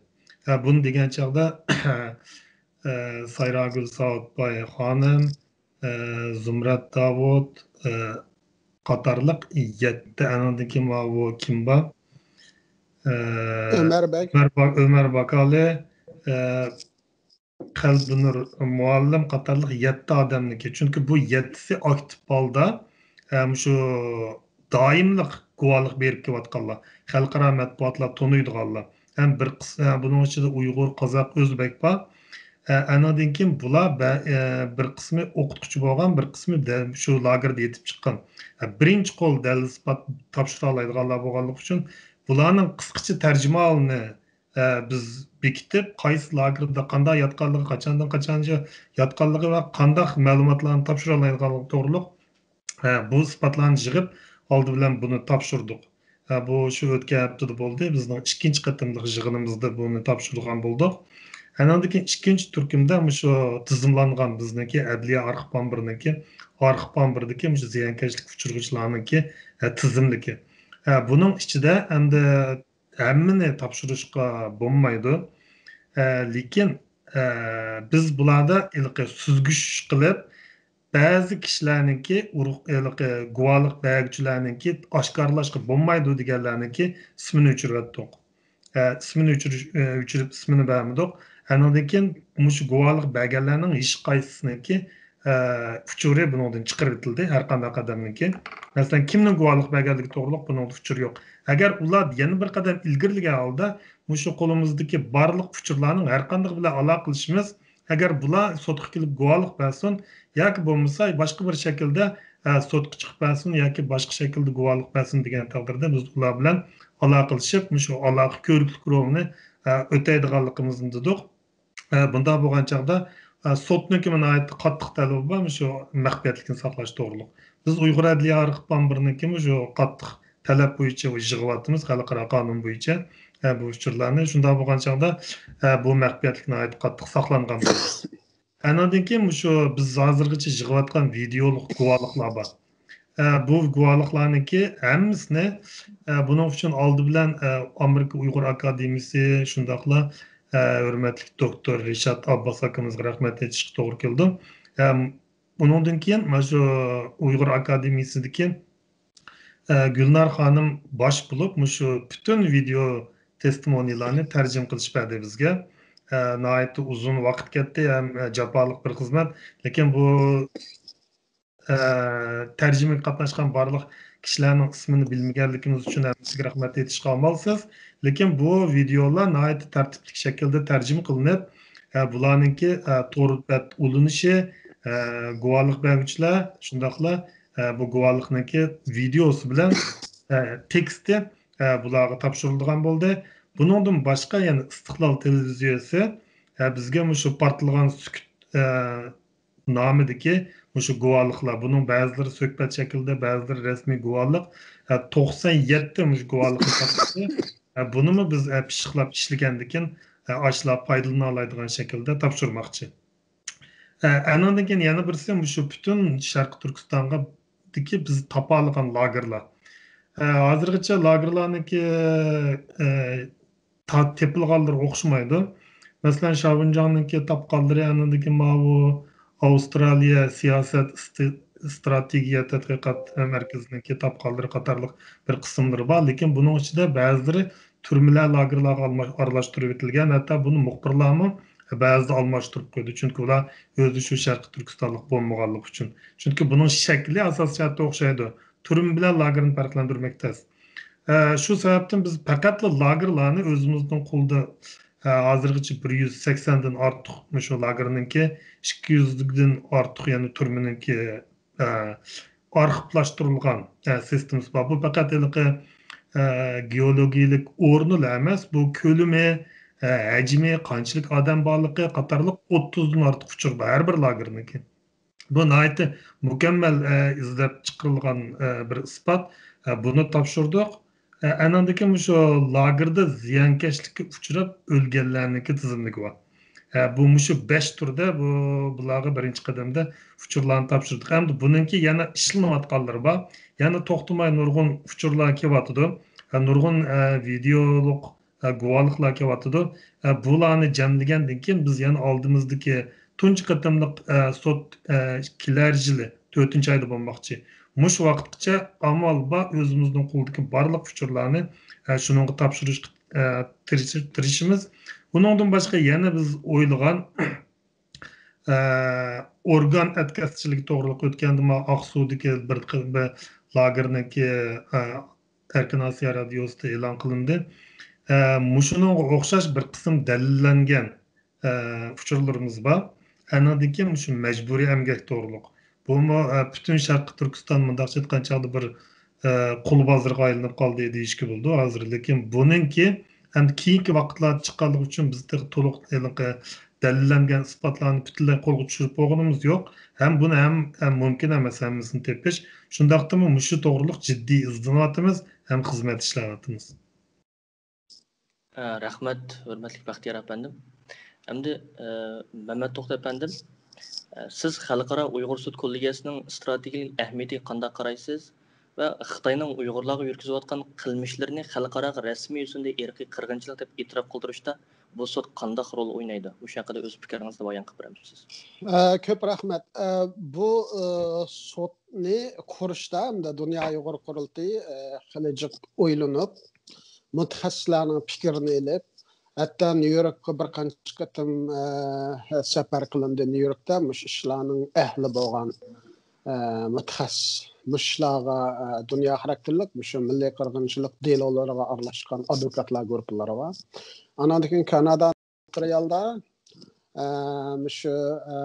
ئە، بۇنى دېگەن چاغدا، ئە، سايراگۈل ساۋۇتباي خانىم، ئە، زۇمرەت داۋۇت، ئە، قاتارلىق يەتتە، ئانىڭدىن كېيىن ماۋۇ كىم بار؟ ئە، ئۆمەر بەگ. ئۆمەر با-، ئۆمەر باكالى، ئە، قەلبىنۇر مۇئەللىم قاتارلىق يەتتە ئادەمنىڭكى. چۈنكى بۇ يەتتىسى ئاكتىپ ھالدا، ئە، مۇشۇ دائىملىق گۇۋاھلىق بېرىپ كېلىۋاتقانلار، خەلقئارا مەتبۇئاتلار تونۇيدىغانلار. ھەم بىر قىس-، ھە، بۇنىڭ ئىچىدە ئۇيغۇر، قازاق، ئۆزبەك بار. ئە، ئانىڭدىن كېيىن بۇلار بە-، ئە، بىر قىسمى ئوقۇتقۇچى بولغان، بىر قىسمى دە-، شۇ لاگېردا يېتىپ چىققان. ئە، بىرىنچى قول دەلىل ئىسپات تاپشۇرالايدىغانلار بولغانلىقى ئۈچۈن بۇلارنىڭ قىسقىچە تەرجىمىھالىنى، ئە، بىز بېكىتىپ، قايسى لاگېردا قانداق ياتقانلىقى، قاچاندىن قاچانغىچە ياتقانلىقى ۋە قانداق مەلۇماتلارنى تاپشۇرالايدىغانلىقى توغرۇلۇق ھە، بۇ ئىسپاتلارنى يىغىپ، ئالدى بىلەن بۇنى تاپشۇردۇق. ھە، بۇ شۇ ئۆتكەن ھەپتىدە بولدى. بىزنىڭ ئىككىنچى قېتىملىق يىغىنىمىزدا بۇنى تاپشۇرغان بولدۇق. ئانىڭدىن كېيىن ئىككىنچى تۈركۈمدە مۇشۇ تىزىملانغان بىزنىڭكى ئەدلىيە ئارخىپ ئامبىرىنىڭكى، ئارخىپ ئامبىرىدىكى مۇشۇ زىيانكەشلىك ئۇچرىغۇچىلارنىڭكى، ھە، تىزىملىكى. ھە، بۇنىڭ ئىچىدە ئەمدى ھەممىنى تاپشۇرۇشقا بولمايدۇ. ھە، لېكىن، ھە، بىز بۇلاردا ھېلىقى سۈزگۈش قىلىپ، بەزى كىشىلەرنىڭكى ئۇرۇق-، ھېلىقى گۇۋاھلىق بەرگۈچىلەرنىڭكى ئاشكارىلاشقا بولمايدۇ دېگەنلەرنىڭكى ئىسمىنى ئۆچۈرۈۋەتتۇق. ئە، ئىسمىنى ئۆچۈرۈش-، ئە، ئۆچۈرۈپ ئىسمىنى بەرمىدۇق. ئانىڭدىن كېيىن مۇشۇ گۇۋاھلىق بەرگەنلەرنىڭ ھېچقايسىسىنىڭكى، ئە، ئۇچۇرى بۇنىڭدىن چىقىرىۋېتىلدى، ھەر قانداق ئادەمنىڭكى. مەسىلەن، كىمنىڭ گۇۋاھلىق بەرگەنلىكى توغرۇلۇق بۇنىڭدا ئۇچۇر يوق. ئەگەر ئۇلار يەنە بىر قەدەم ئىلگىرىلىگەن ھالدا مۇشۇ قولىمىزدىكى بارلىق ئۇچۇرلارنىڭ ھەر قاندىقى بىلەن ئالاقىلىشىمىز، ئەگەر بۇلار سوتقا كېلىپ گۇۋاھلىق بەرسۇن ياكى بولمىسا باشقا بىر شەكىلدە، ئە، سوتقا چىقىپ بەرسۇن ياكى باشقا شەكىلدە گۇۋاھلىق بەرسۇن دېگەن تەقدىردە، بىز ئۇلار بىلەن ئالاقىلىشىپ، مۇشۇ ئالاقە كۆرۈكلۈك روھىنى، ئە، ئۆتەيدىغانلىقىمىزنى دېدۇق. ئە، بۇنداق بولغان چاغدا، ئە، سوتنىڭكىمۇ ناھايىتى قاتتىق تەلىپى بار، مۇشۇ مەخپىيەتلىكنى ساقلاش توغرۇلۇق. بىز ئۇيغۇر ئەدلىيە ئارخىپ ئامبىرىنىڭكىمۇ شۇ قاتتىق تەلەپ بويىچە يىغىۋاتىمىز، خەلقئارا قانۇن بويىچە، ئە، بۇ ئۇچۇرلارنى. شۇنداق بولغان چاغدا، ئە، بۇ مەخپىيەتلىك ناھايىتى قاتتىق ساقلانغان بولىدۇ. ئانىڭدىن كېيىن مۇشۇ بىز ھازىرغىچە يىغىۋاتقان ۋىدېئولۇق گۇۋاھلىقلار بار. ئە، بۇ گۇۋاھلىقلارنىڭكى ھەممىسىنى، ئە، بۇنىڭ ئۈچۈن ئالدى بىلەن، ئە، ئامېرىكا ئۇيغۇر ئاكادېمىيىسى، شۇنداقلا، ئە، ھۆرمەتلىك دوكتور رىشات ئابباس ئاكىمىزغا رەھمەت ئېيتىشقا توغرا كېلىدۇ. ئە، ئۇنىڭدىن كېيىن مانا شۇ ئۇيغۇر ئاكادېمىيىسىدىكى، ئە، گۈلنار خانىم باش بولۇپ، مۇشۇ پۈتۈن ۋىدېئو تېستىمونىيلارنى تەرجىمە قىلىش بەردى بىزگە. ئە، ناھايىتى ئۇزۇن ۋاقىت كەتتى ھەم، ئە، جاپالىق بىر خىزمەت. لېكىن بۇ، ئە، تەرجىمىگە قاتناشقان بارلىق كىشىلەرنىڭ ئىسمىنى بىلمىگەنلىكىمىز ئۈچۈن ھەممىسىگە رەھمەت ئېيتىشقا ئامالسىز. لېكىن بۇ ۋىدېئولار ناھايىتى تەرتىپلىك شەكىلدە تەرجىمە قىلىنىپ، ئە، بۇلارنىڭكى، ئە، تور بەت ئۇلىنىشى، ئە، گۇۋاھلىق بەرگۈچىلەر، شۇنداقلا، ئە، بۇ گۇۋاھلىقنىڭكى ۋىدېئوسى بىلەن، ئە، تېكىستى، ئە، بۇلارغا تاپشۇرۇلىدىغان بولدى. بۇنىڭدىن باشقا يەنە ئىستىقلال تېلېۋىزىيەسى، ئە، بىزگە مۇشۇ پارتلىغان سۈكۈت، ئە، نامىدىكى مۇشۇ گۇۋاھلىقلار، بۇنىڭ بەزىلىرى سۆھبەت شەكلىدە، بەزىلىرى رەسمىي گۇۋاھلىق، ئە، توقسان يەتتە مۇشۇ گۇۋاھلىقنى تاپشۇردى. ئە، بۇنىمۇ بىز، ئە، پىششىقلاپ ئىشلىگەندىكىن، ئە، ئاشۇلار پايدىلىنالايدىغان شەكىلدە تاپشۇرماقچى. ئە، ئەنىڭدىن كېيىن يەنە بىرسى مۇشۇ پۈتۈن شەرقىي تۈركىستانغىدىكى بىز تاپالىغان لاگېرلار. ئە، ھازىرغىچە لاگېرلارنىڭكى، ئە، تا-، تېپىلغانلىرى ئوخشىمايدۇ. مەسىلەن، شاۋۇنجاڭنىڭكى تاپقانلىرى، ئەنىڭدىن كېيىن ماۋۇ ئاۋسترالىيە سىياسەت ئىستى-، ئىستراتېگىيە تەتقىقات مەركىزىنىڭكى تاپقانلىرى قاتارلىق بىر قىسىملىرى بار. لېكىن بۇنىڭ ئىچىدە بەزىلىرى تۈرمىلەر لاگېرلارغا ئالما-، ئارىلاشتۇرۇۋېتىلگەن، ھەتتا بۇنى مۇخبىرلارمۇ بەزىدە ئالماشتۇرۇپ قويدى. چۈنكى ئۇلار ئۆزى شۇ شەرقىي تۈركىستانلىق بولمىغانلىقى ئۈچۈن. چۈنكى بۇنىڭ شەكلى ئاساسىي جەھەتتە ئوخشايدۇ. تۈرمە بىلەن لاگېرنى پەرقلەندۈرمەك تەس. ئە، شۇ سەۋەبتىن بىز پەقەتلا لاگېرلارنى ئۆزىمىزنىڭ قولىدا، ئە، ھازىرغىچە بىر يۈز سەكسەندىن ئارتۇق مۇشۇ لاگېرنىڭكى، ئىككى يۈزدىن ئارتۇق يەنە تۈرمىنىڭكى، ئە، ئارخىپلاشتۇرۇلغان، ئە، سىستېمىسى بار. بۇ پەقەت ھېلىقى، ئە، گېئولوگىيەلىك ئورنىلا ئەمەس، بۇ كۆلىمى، ئە، ھەجمى، قانچىلىك ئادەم بارلىقى قاتارلىق ئوتتۇزدىن ئارتۇق ئۇچۇر بار ھەر بىر لاگېرنىڭكى. بۇ ناھايىتى مۇكەممەل، ئە، ئىزدەپ چىقىرىلغان، ئە، بىر ئىسپات. ئە، بۇنى تاپشۇردۇق. ئە، ئانىڭدىن كېيىن مۇشۇ لاگېردا زىيانكەشلىككە ئۇچراپ ئۆلگەنلەرنىڭكى تىزىملىكى بار. ئە، بۇ مۇشۇ بەش تۈردە بۇ، بۇلارغا بىرىنچى قەدەمدە ئۇچۇرلارنى تاپشۇردۇق. ئەمدى بۇنىڭكى يەنە ئىشلىنىۋاتقانلىرى بار. يەنە توختىماي نۇرغۇن ئۇچۇرلار كېلىۋاتىدۇ. ئە، نۇرغۇن، ئە، ۋىدېئولۇق، ئە، گۇۋاھلىقلار كېلىۋاتىدۇ. ئە، بۇلارنى جەملىگەندىن كېيىن بىز يەنە ئالدىمىزدىكى تۇنجى قېتىملىق، ئە، سوت، ئە، كېلەر يىلى تۆتىنچى ئايدا بولماقچى. مۇشۇ ۋاقىتقىچە ئامال بار ئۆزىمىزنىڭ قولىدىكى بارلىق ئۇچۇرلارنى، ئە، شۇنىڭغا تاپشۇرۇشقا، ئە، تىرىشىپ، تىرىشىمىز. ئۇنىڭدىن باشقا يەنە بىز ئويلىغان، ئە، ئورگان ئەتكەسچىلىكى توغرىلىق ئۆتكەندە ما ئاقسۇدىكى بىر، بىر لاگېرنىڭكى، ئە، ئەركىن ئاسىيا رادىيوسىدا ئېلان قىلىندى. ئە، مۇشۇنىڭغا ئوخشاش بىر قىسىم دەلىللەنگەن، ئە، ئۇچۇرلىرىمىز بار. ئەنىڭدىن كېيىن مۇشۇ مەجبۇرىي ئەمگەك توغرۇلۇق. بۇمۇ، ئە، پۈتۈن شەرقىي تۈركىستان مۇنداقچە ئېيتقان چاغدا بىر، ئە، قۇل بازىرىغا ئايلىنىپ قالدى دېيىشكە بولىدۇ ھازىر. لېكىن بۇنىڭكى ئەمدى كېيىنكى ۋاقىتلاردا چىققانلىقى ئۈچۈن بىز تېخى تولۇق ھېلىقى دەلىللەنگەن ئىسپاتلارنى پۈتۈنلەي قولغا چۈشۈرۈپ بولغىنىمىز يوق. ھەم بۇنى ھەم، ھەم مۇمكىن ئەمەس ھەممىسىنى تېپىش. شۇنداقتىمۇ مۇشۇ توغرۇلۇق جىددىي ئىزدىنىۋاتىمىز ھەم خىزمەت ئىشلەۋاتىمىز. ئە، رەھمەت، ھۆرمەتلىك بەختىيار ئەپەندىم. ئەمدى، ئە، مەمەت توختى ئەپەندىم، ئە، سىز خەلقئارا ئۇيغۇر سوت كوللېگىيەسىنىڭ ئىستراتېگىيەلىك ئەھمىيىتىگە قانداق قارايسىز؟ ۋە خىتاينىڭ ئۇيغۇرلارغا يۈرگۈزۈۋاتقان قىلمىشلىرىنى خەلقئاراغا رەسمىي يۈزىدە ئىرقىي قىرغىنچىلىق دەپ ئېتىراپ قىلدۇرۇشتا بۇ سوت قانداق رول ئوينايدۇ؟ مۇشۇ ھەققىدە ئۆز پىكرىڭىزنى بايان قىلىپ بېرەمسىز؟ ئە، كۆپ رەھمەت. ئە، بۇ، ئە، سوتنى قۇرۇشتا ئەمدى دۇنيا ئۇيغۇر قۇرۇلتىيى، ئە، خېلى جىق ئويلىنىپ، مۇتەخەسسىسلەرنىڭ پىكرىنى ئېلىپ، ھەتتا نيۇ يوركقا بىر قانچە قېتىم، ئە، سەپەر قىلىندى. نيۇ يوركتا مۇشۇ ئىشلارنىڭ ئەھلى بولغان، ئە، مۇتەخەسسىس، مۇشۇ ئىشلارغا، ئە، دۇنيا خاراكتېرلىك، مۇشۇ مىللىي قىرغىنچىلىق دېلولىرىغا ئارىلاشقان ئادۋوكاتلار گۇرۇپپىلىرى بار. ئانىڭدىن كېيىن كانادا ماتېرىيالدا، ئە، مۇشۇ، ئە،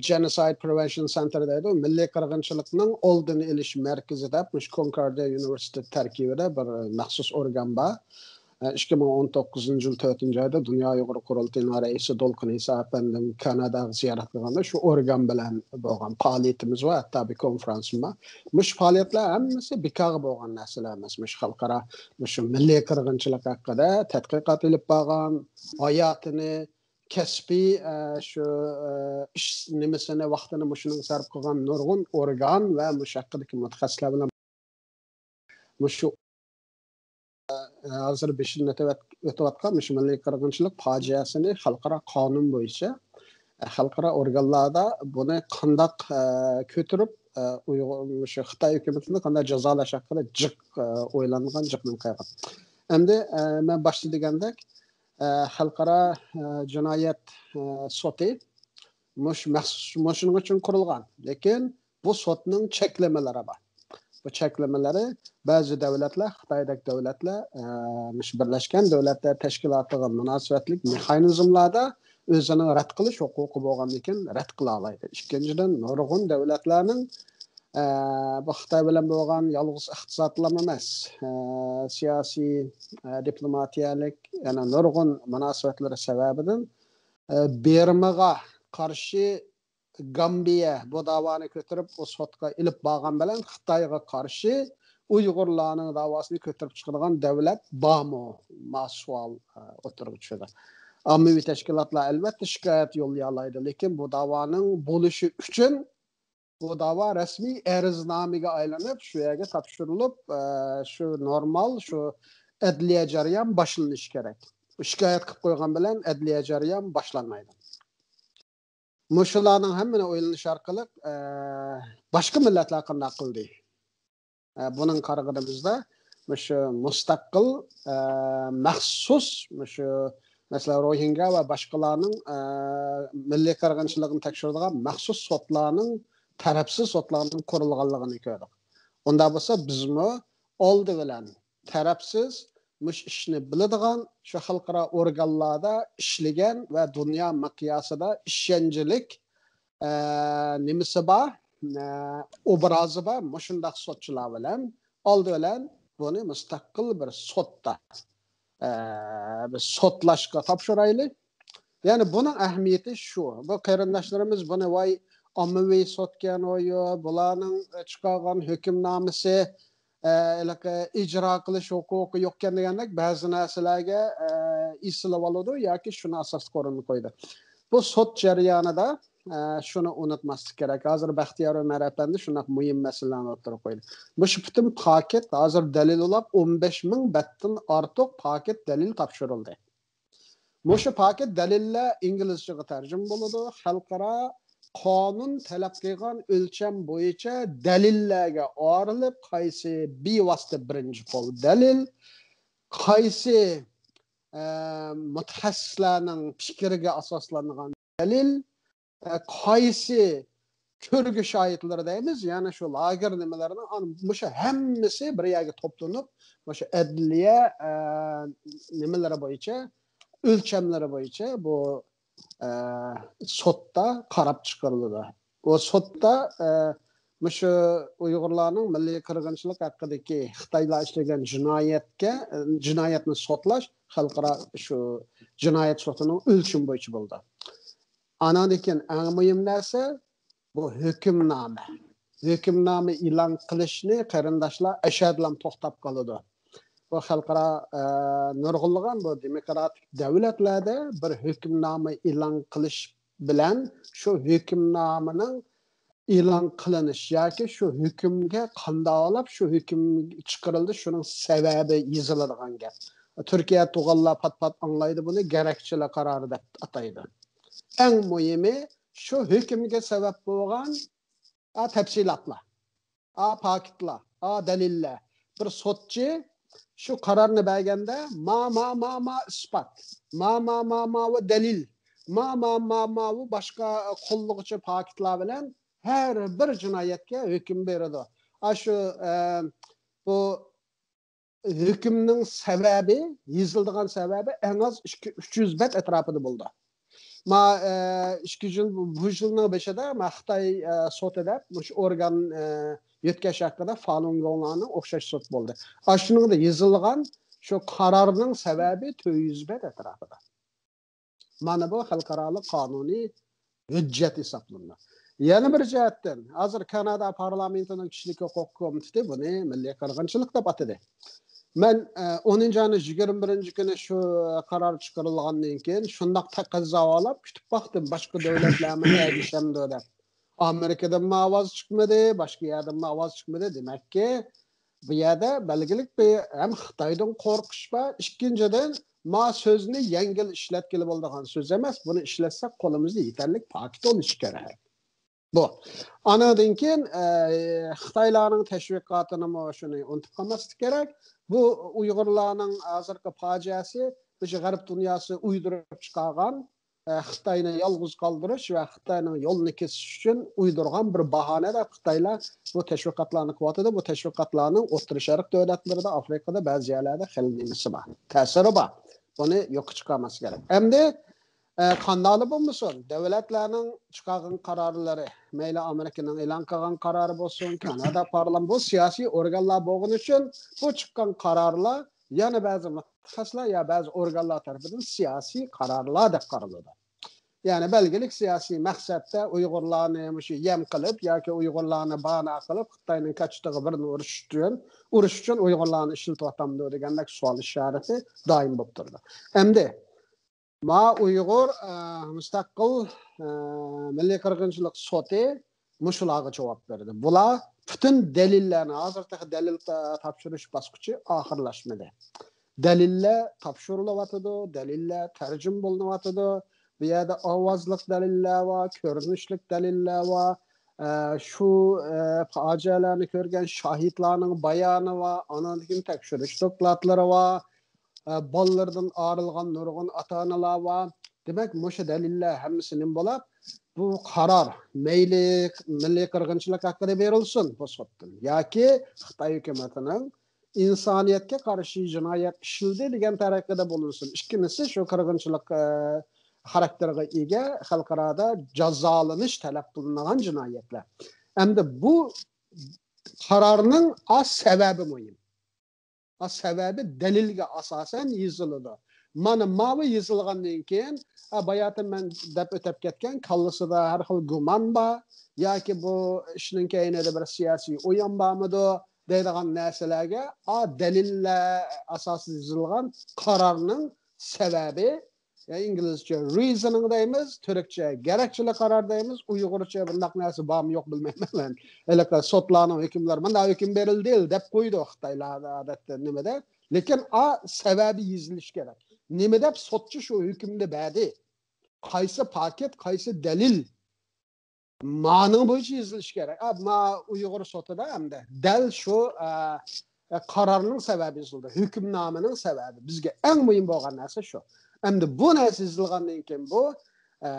Genocide Prevention Center دەيدۇ، مىللىي قىرغىنچىلىقنىڭ ئالدىنى ئېلىش مەركىزى دەپ، مۇشۇ كونكوردىيە ئۇنىۋېرسىتېتى تەركىبىدە بىر مەخسۇس ئورگان بار. ئە، ئىككى مىڭ ئون توققۇزىنچى يىل تۆتىنچى ئايدا دۇنيا ئۇيغۇر قۇرۇلتىيىنىڭ رەئىسى دولقۇن ئىسا ئەپەندىم كاناداغا زىيارەت قىلغاندا شۇ ئورگان بىلەن بولغان پائالىيىتىمىز بار، ھەتتا بىر كونفرانسمۇ بار. مۇشۇ پائالىيەتلەر ھەممىسى بىكارغا بولغان نەرسىلەر ئەمەس. مۇشۇ خەلقئارا، مۇشۇ مىللىي قىرغىنچىلىق ھەققىدە تەتقىقات ئېلىپ بارغان، ھاياتىنى، كەسپىي، ئە، شۇ، ئە، ئىش نېمىسىنى، ۋاقتىنى مۇشۇنىڭغا سەرپ قىلغان نۇرغۇن ئورگان ۋە مۇشۇ ھەققىدىكى مۇتەخەسسىسلەر بىلەن مۇشۇ، ئە، ھازىر بېشىدىن ئۆتۈۋەت-، ئۆتۈۋاتقان مۇشۇ مىللىي قىرغىنچىلىق پاجىئەسىنى خەلقئارا قانۇن بويىچە، ئە، خەلقئارا ئورگانلاردا بۇنى قانداق، ئە، كۆتۈرۈپ، ئە، ئۇيغۇر، مۇشۇ خىتاي ھۆكۈمىتىنى قانداق جازالاش ھەققىدە جىق، ئە، ئويلانغان، جىق نېمە قىلغان. ئەمدى، ئە، مەن باشتا دېگەندەك، ئە، خەلقئارا، ئە، جىنايەت، ئە، سوتى مۇش-، مەخسۇس مۇشۇنىڭ ئۈچۈن قۇرۇلغان. لېكىن بۇ سوتنىڭ چەكلىمىلىرى بار. بۇ چەكلىمىلىرى بەزى دۆلەتلەر، خىتايدەك دۆلەتلەر، ئە، مۇشۇ بىرلەشكەن دۆلەتلەر تەشكىلاتىغا مۇناسىۋەتلىك مېخانىزملاردا ئۆزىنىڭ رەت قىلىش ھوقۇقى بولغاندىكىن رەت قىلالايدۇ. ئىككىنچىدىن، نۇرغۇن دۆلەتلەرنىڭ، ئە، بۇ خىتاي بىلەن بولغان يالغۇز ئىقتىسادلىما ئەمەس، ئە، سىياسىي، ئە، دىپلوماتىيەلىك يەنە نۇرغۇن مۇناسىۋەتلىرى سەۋەبىدىن، ئە، بىرمىغا قارشى گامبىيە بۇ داۋانى كۆتۈرۈپ، ئۇ سوتقا ئېلىپ بارغان بىلەن خىتايغا قارشى ئۇيغۇرلارنىڭ داۋاسىنى كۆتۈرۈپ چىقىدىغان دۆلەت بارمۇ؟ ما سوئال، ئە، ئوتتۇرىغا چۈشىدۇ. ئاممىۋى تەشكىلاتلار ئەلۋەتتە شىكايەت يوللىيالايدۇ، لېكىن بۇ داۋانىڭ بولۇشى ئۈچۈن بۇ داۋا رەسمىي ئەرزنامىگە ئايلىنىپ، شۇ يەرگە تاپشۇرۇلۇپ، ئە، شۇ نورمال، شۇ ئەدلىيە جەريان باشلىنىشى كېرەك. شىكايەت قىلىپ قويغان بىلەن ئەدلىيە جەريان باشلانمايدۇ. مۇشۇلارنىڭ ھەممىنى ئويلىنىش ئارقىلىق، ئە، باشقا مىللەتلەر قانداق قىلدى؟ ئە، بۇنىڭ قارىغىنىمىزدا مۇشۇ مۇستەقىل، ئە، مەخسۇس، مۇشۇ، مەسىلەن، روھىنگا ۋە باشقىلارنىڭ، ئە، مىللىي قىرغىنچىلىقىنى تەكشۈرىدىغان مەخسۇس سوتلارنىڭ، تەرەپسىز سوتلارنىڭ قۇرۇلغانلىقىنى كۆردۇق. ئۇنداق بولسا بىزمۇ ئالدى بىلەن تەرەپسىز، مۇشۇ ئىشنى بىلىدىغان، شۇ خەلقئارا ئورگانلاردا ئىشلىگەن ۋە دۇنيا مىقياسىدا ئىشەنچلىك، ئە، نېمىسى بار، ئە، ئوبرازى بار، مۇشۇنداق سوتچىلار بىلەن ئالدى بىلەن بۇنى مۇستەقىل بىر سوتتا، ئە، بىز سوتلاشقا تاپشۇرايلى. يەنى بۇنىڭ ئەھمىيىتى شۇ. بۇ قېرىنداشلىرىمىز بۇنى ۋاي ئاممىۋى سوتكەن، ۋاي بۇلارنىڭ چىقارغان ھۆكۈمنامىسى، ئە، ھېلىقى ئىجرا قىلىش ھوقۇقى يوقكەن دېگەندەك بەزى نەرسىلەرگە، ئە، ئېسىلىۋالىدۇ ياكى شۇنى ئاساسلىق ئورۇندا قويىدۇ. بۇ سوت جەريانىدا، ئە، شۇنى ئۇنتۇماسلىق كېرەك. ھازىر بەختىيار ئۆمەر ئەپەندى شۇنداق مۇھىم مەسىلىلەرنى ئوتتۇرىغا قويدى. مۇشۇ پۈتۈن پاكىت ھازىر دەلىل ئۇلاپ ئون بەش مىڭ بەتتىن ئارتۇق پاكىت دەلىل تاپشۇرۇلدى. مۇشۇ پاكىت دەلىللەر ئىنگلىزچىغا تەرجىمە بولىدۇ. خەلقئارا قانۇن تەلەپ قىلغان ئۆلچەم بويىچە دەلىللەرگە ئايرىلىپ، قايسى بىۋاسىتە بىرىنچى قول دەلىل، قايسى، ئە، مۇتەخەسسىسلەرنىڭ پىكرىگە ئاساسلانغان دەلىل، ئە، قايسى كۆرگۈ شاھىتلىرى دەيمىز، يەنى شۇ لاگېر نېمىلىرىنىڭ، ئان-، مۇشۇ ھەممىسى بىر يەرگە توپلىنىپ، مۇشۇ ئەدلىيە، ئە، نېمىلىرى بويىچە، ئۆلچەملىرى بويىچە بۇ، ئە، سوتتا قاراپ چىقىرىلىدۇ. ئۇ سوتتا، ئە، مۇشۇ ئۇيغۇرلارنىڭ مىللىي قىرغىنچىلىق ھەققىدىكى خىتايلار ئىشلىگەن جىنايەتكە، ئە، جىنايەتنى سوتلاش خەلقئارا شۇ جىنايەت سوتىنىڭ ئۆلچىمى بويىچە بولىدۇ. ئانىڭدىن كېيىن ئەڭ مۇھىم نەرسە، بۇ ھۆكۈمنامە. ھۆكۈمنامە ئېلان قىلىشنى قېرىنداشلار ئەشەدىلام توختاپ قالىدۇ. بۇ خەلقئارا، ئە، نۇرغۇنلىغان بۇ دېموكراتىك دەۋلەتلەردە بىر ھۆكۈمنامە ئېلان قىلىش بىلەن شۇ ھۆكۈمنامىنىڭ ئېلان قىلىنىش ياكى شۇ ھۆكۈمگە قانداقلاپ شۇ ھۆكۈم چىقىرىلدى، شۇنىڭ سەۋەبى يېزىلىدىغان گەپ. تۈركىيە تۇغانلار پات-پات ئاڭلايدۇ بۇنى، گېرەكچىلىك قارارى دەپ ئاتايدۇ. ئەڭ مۇھىمى شۇ ھۆكۈمگە سەۋەب بولغان، ئا، تەپسىلاتلار، ئا، پاكىتلار، ئا، دەلىللەر. بىر سوتچى شۇ قارارنى بەرگەندە، ما، ما، ما، ما ئىسپات، ما، ما، ما، ماۋۇ دەلىل، ما، ما، ما، ماۋۇ باشقا قوللىغۇچى پاكىتلار بىلەن ھەر بىر جىنايەتكە ھۆكۈم بېرىدۇ. ئاشۇ، ئە، بۇ ھۆكۈمنىڭ سەۋەبى، يېزىلىدىغان سەۋەبى ئەڭ ئاز ئىككى، ئۈچ يۈز بەت ئەتراپىدا بولىدۇ. ما، ئە، ئىككى يۈز يىل، بۇ يىلنىڭ بېشىدا ما خىتاي، ئە، سوتى دەپ، مۇشۇ ئورگان، ئە، يۆتكەش ھەققىدە فالۇن گوڭلارنىڭ ئوخشاش سوت بولدى. ئاشۇنىڭدا يېزىلغان شۇ قارارنىڭ سەۋەبى تۆت يۈز بەت ئەتراپىدا. مانا بۇ خەلقئارالىق قانۇنىي ھۆججەت ھېسابلىنىدۇ. يەنە بىر جەھەتتىن، ھازىر كانادا پارلامېنتىنىڭ كىشىلىك ھوقۇق كومىتېتى بۇنى مىللىي قىرغىنچىلىق دەپ ئاتىدى. مەن، ئە، ئونىنچى ئاينىڭ يىگىرمە بىرىنچى كۈنى شۇ قارار چىقىرىلغاندىن كېيىن شۇنداق تەقەززا ئالاپ كۈتۈپ باقتىم، باشقا دۆلەتلەرمۇ ئەگىشەمدۇ دەپ. ئامېرىكىدىنمۇ ئاۋاز چىقمىدى، باشقا يەردىنمۇ ئاۋاز چىقمىدى. دېمەككى، بۇ يەردە بەلگىلىك بىر ھەم خىتايدىن قورقۇش بار، ئىككىنچىدىن، ما سۆزنى يەڭگىل ئىشلەتكىلى بولىدىغان سۆز ئەمەس، بۇنى ئىشلەتسەك قولىمىزدا يېتەرلىك پاكىت بولۇشى كېرەك. بۇ. ئانىڭدىن كېيىن، ئە، خىتايلارنىڭ تەشۋىقاتىنىمۇ شۇنى ئۇنتۇپ قالماسلىق كېرەك. بۇ ئۇيغۇرلارنىڭ ھازىرقى پاجىئەسى، بۇ غەرب دۇنياسى ئۇيدۇرۇپ چىقارغان، ئە، خىتاينى يالغۇز قالدۇرۇش ۋە خىتاينىڭ يولىنى كېسىش ئۈچۈن ئۇيدۇرغان بىر باھانە دەپ خىتايلار بۇ تەشۋىقاتلارنى قىلىۋاتىدۇ. بۇ تەشۋىقاتلارنىڭ ئوتتۇرا شەرق دۆلەتلىرىدە، ئافرىقىدا بەزى يەرلەردە خېلى نېمىسى بار، تەسىرى بار. بۇنى يوققا چىقارماسلىق كېرەك. ئەمدى، ئە، قانداقلا بولمىسۇن، دۆلەتلەرنىڭ چىقارغان قارارلىرى، مەيلى ئامېرىكىنىڭ ئېلان قىلغان قارارى بولسۇن، كانادا پارلامېنتى، بۇ سىياسىي ئورگانلار بولغىنى ئۈچۈن بۇ چىققان قارارلار يەنە بەزى مۇتەخەسسىسلەر يا بەزى ئورگانلار تەرىپىدىن سىياسىي قارارلار دەپ قارىلىدۇ. يەنى بەلگىلىك سىياسىي مەقسەتتە ئۇيغۇرلارنى مۇشۇ يەم قىلىپ ياكى ئۇيغۇرلارنى بانا قىلىپ خىتاينىڭ كاچىتىغا بىرنى ئۇرۇش ئۈچۈن، ئۇرۇش ئۈچۈن ئۇيغۇرلارنى ئىشلىتىۋاتامدۇ دېگەندەك سوئال ئىشارىتى دائىم بولۇپ تۇرىدۇ. ئەمدى ما ئۇيغۇر، ئە، مۇستەقىل، ئە، مىللىي قىرغىنچىلىق سوتى مۇشۇلارغا جاۋاب بەردى. بۇلار پۈتۈن دەلىللەرنى، ھازىر تېخى دەلىل تا-، تاپشۇرۇش باسقۇچى ئاخىرلاشمىدى. دەلىللەر تاپشۇرۇلۇۋاتىدۇ، دەلىللەر تەرجىمە بولۇنۇۋاتىدۇ. بۇ يەردە ئاۋازلىق دەلىللەر بار، كۆرۈنۈشلۈك دەلىللەر بار. ئە، شۇ، ئە، پاجىئەلەرنى كۆرگەن شاھىتلارنىڭ بايانى بار، ئانىڭدىن كېيىن تەكشۈرۈش دوكلاتلىرى بار. ئە، بالىلىرىدىن ئايرىلغان نۇرغۇن ئاتا-ئانىلار بار. دېمەك، مۇشۇ دەلىللەر ھەممىسى نېمە بولۇپ، بۇ قارار مەيلى مىللىي قىرغىنچىلىق ھەققىدە بېرىلسۇن بۇ سوتتىن ياكى خىتاي ھۆكۈمىتىنىڭ ئىنسانىيەتكە قارشى جىنايەت ئىشلىدى دېگەن تەرىقىدە بولۇنسۇن. ئىككىنچىسى شۇ قىرغىنچىلىق، ئە، خاراكتېرىغا ئىگە، خەلقئارادا جازالىنىش تەلەپ قىلىنىدىغان جىنايەتلەر. ئەمدى بۇ قارارنىڭ ئاز سەۋەبى مۇھىم. ئا، سەۋەبى دەلىلگە ئاساسەن يېزىلىدۇ. مانا ماۋۇ يېزىلغاندىن كېيىن، ئا، باياتىن مەن دەپ ئۆتۈپ كەتكەن كاللىسىدا ھەر خىل گۇمان بار ياكى بۇ ئىشنىڭ كەينىدە بىر سىياسىي ئويۇن بارمىدۇ دەيدىغان نەرسىلەرگە، ئا، دەلىللەر ئاساسىدا يېزىلغان قارارنىڭ سەۋەبى، يا ئىنگلىزچە reasoning دەيمىز، تۈركچە گېرەكچىلىك قارار دەيمىز، ئۇيغۇرچە بۇنداق نەرسە بارمۇ يوق بىلمەيمەن مەن. ھېلىقى سوتلارنىڭ ھۆكۈملىرى، مۇنداق ھۆكۈم بېرىلدى دەپ قويىدۇ خىتايلار ئادەتتە نېمىدە. لېكىن ئا سەۋەبى يېزىلىشى كېرەك. نېمە دەپ سوتچى شۇ ھۆكۈمنى بەردى؟ قايسى پاكىت، قايسى دەلىل؟ مانىڭ بويىچە يېزىلىشى كېرەك. ئا، ما ئۇيغۇر سوتىدا ئەمدى دەل شۇ، ئا، قارارنىڭ سەۋەبى يېزىلدى. ھۆكۈمنامىنىڭ سەۋەبى. بىزگە ئەڭ مۇھىم بولغان نەرسە شۇ. ئەمدى بۇ نەرسە يېزىلغاندىن كېيىن بۇ، ئا،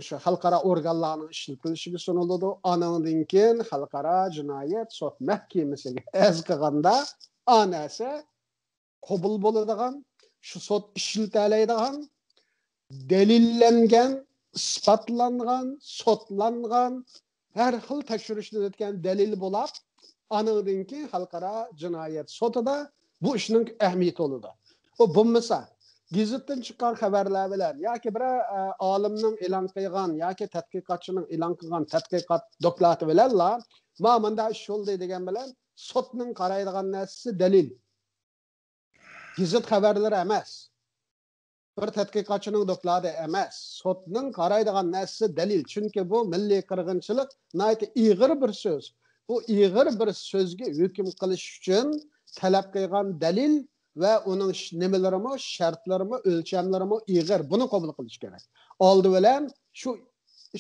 شۇ خەلقئارا ئورگانلارنىڭ ئىشلىتىلىشىگە سۇنۇلىدۇ. ئانىڭدىن كېيىن خەلقئارا جىنايەت سوت مەھكىمىسىگە ئەرز قىلغاندا، ئا نەرسە قوبۇل بولىدىغان، شۇ سوت ئىشلىتەلەيدىغان، دەلىللەنگەن، ئىسپاتلانغان، سوتلانغان، ھەر خىل تەكشۈرۈشتىن ئۆتكەن دەلىل بولاپ، ئانىڭدىن كېيىن خەلقئارا جىنايەت سوتىدا بۇ ئىشنىڭ ئەھمىيىتى بولىدۇ. ئۇ بولمىسا، گېزىتتىن چىققان خەۋەرلەر بىلەن ياكى بىرەر، ئە، ئالىمنىڭ ئېلان قىلغان ياكى تەتقىقاتچىنىڭ ئېلان قىلغان تەتقىقات دوكلاتى بىلەنلا، ما مۇنداق ئىش بولدى دېگەن بىلەن سوتنىڭ قارايدىغان نەرسىسى دەلىل. گېزىت خەۋەرلىرى ئەمەس. بىر تەتقىقاتچىنىڭ دوكلاتى ئەمەس. سوتنىڭ قارايدىغان نەرسىسى دەلىل. چۈنكى بۇ مىللىي قىرغىنچىلىق ناھايىتى ئېغىر بىر سۆز. بۇ ئېغىر بىر سۆزگە ھۆكۈم قىلىش ئۈچۈن تەلەپ قىلغان دەلىل ۋە ئۇنىڭ ش-، نېمىلىرىمۇ، شەرتلىرىمۇ، ئۆلچەملىرىمۇ ئېغىر. بۇنى قوبۇل قىلىش كېرەك. ئالدى بىلەن شۇ،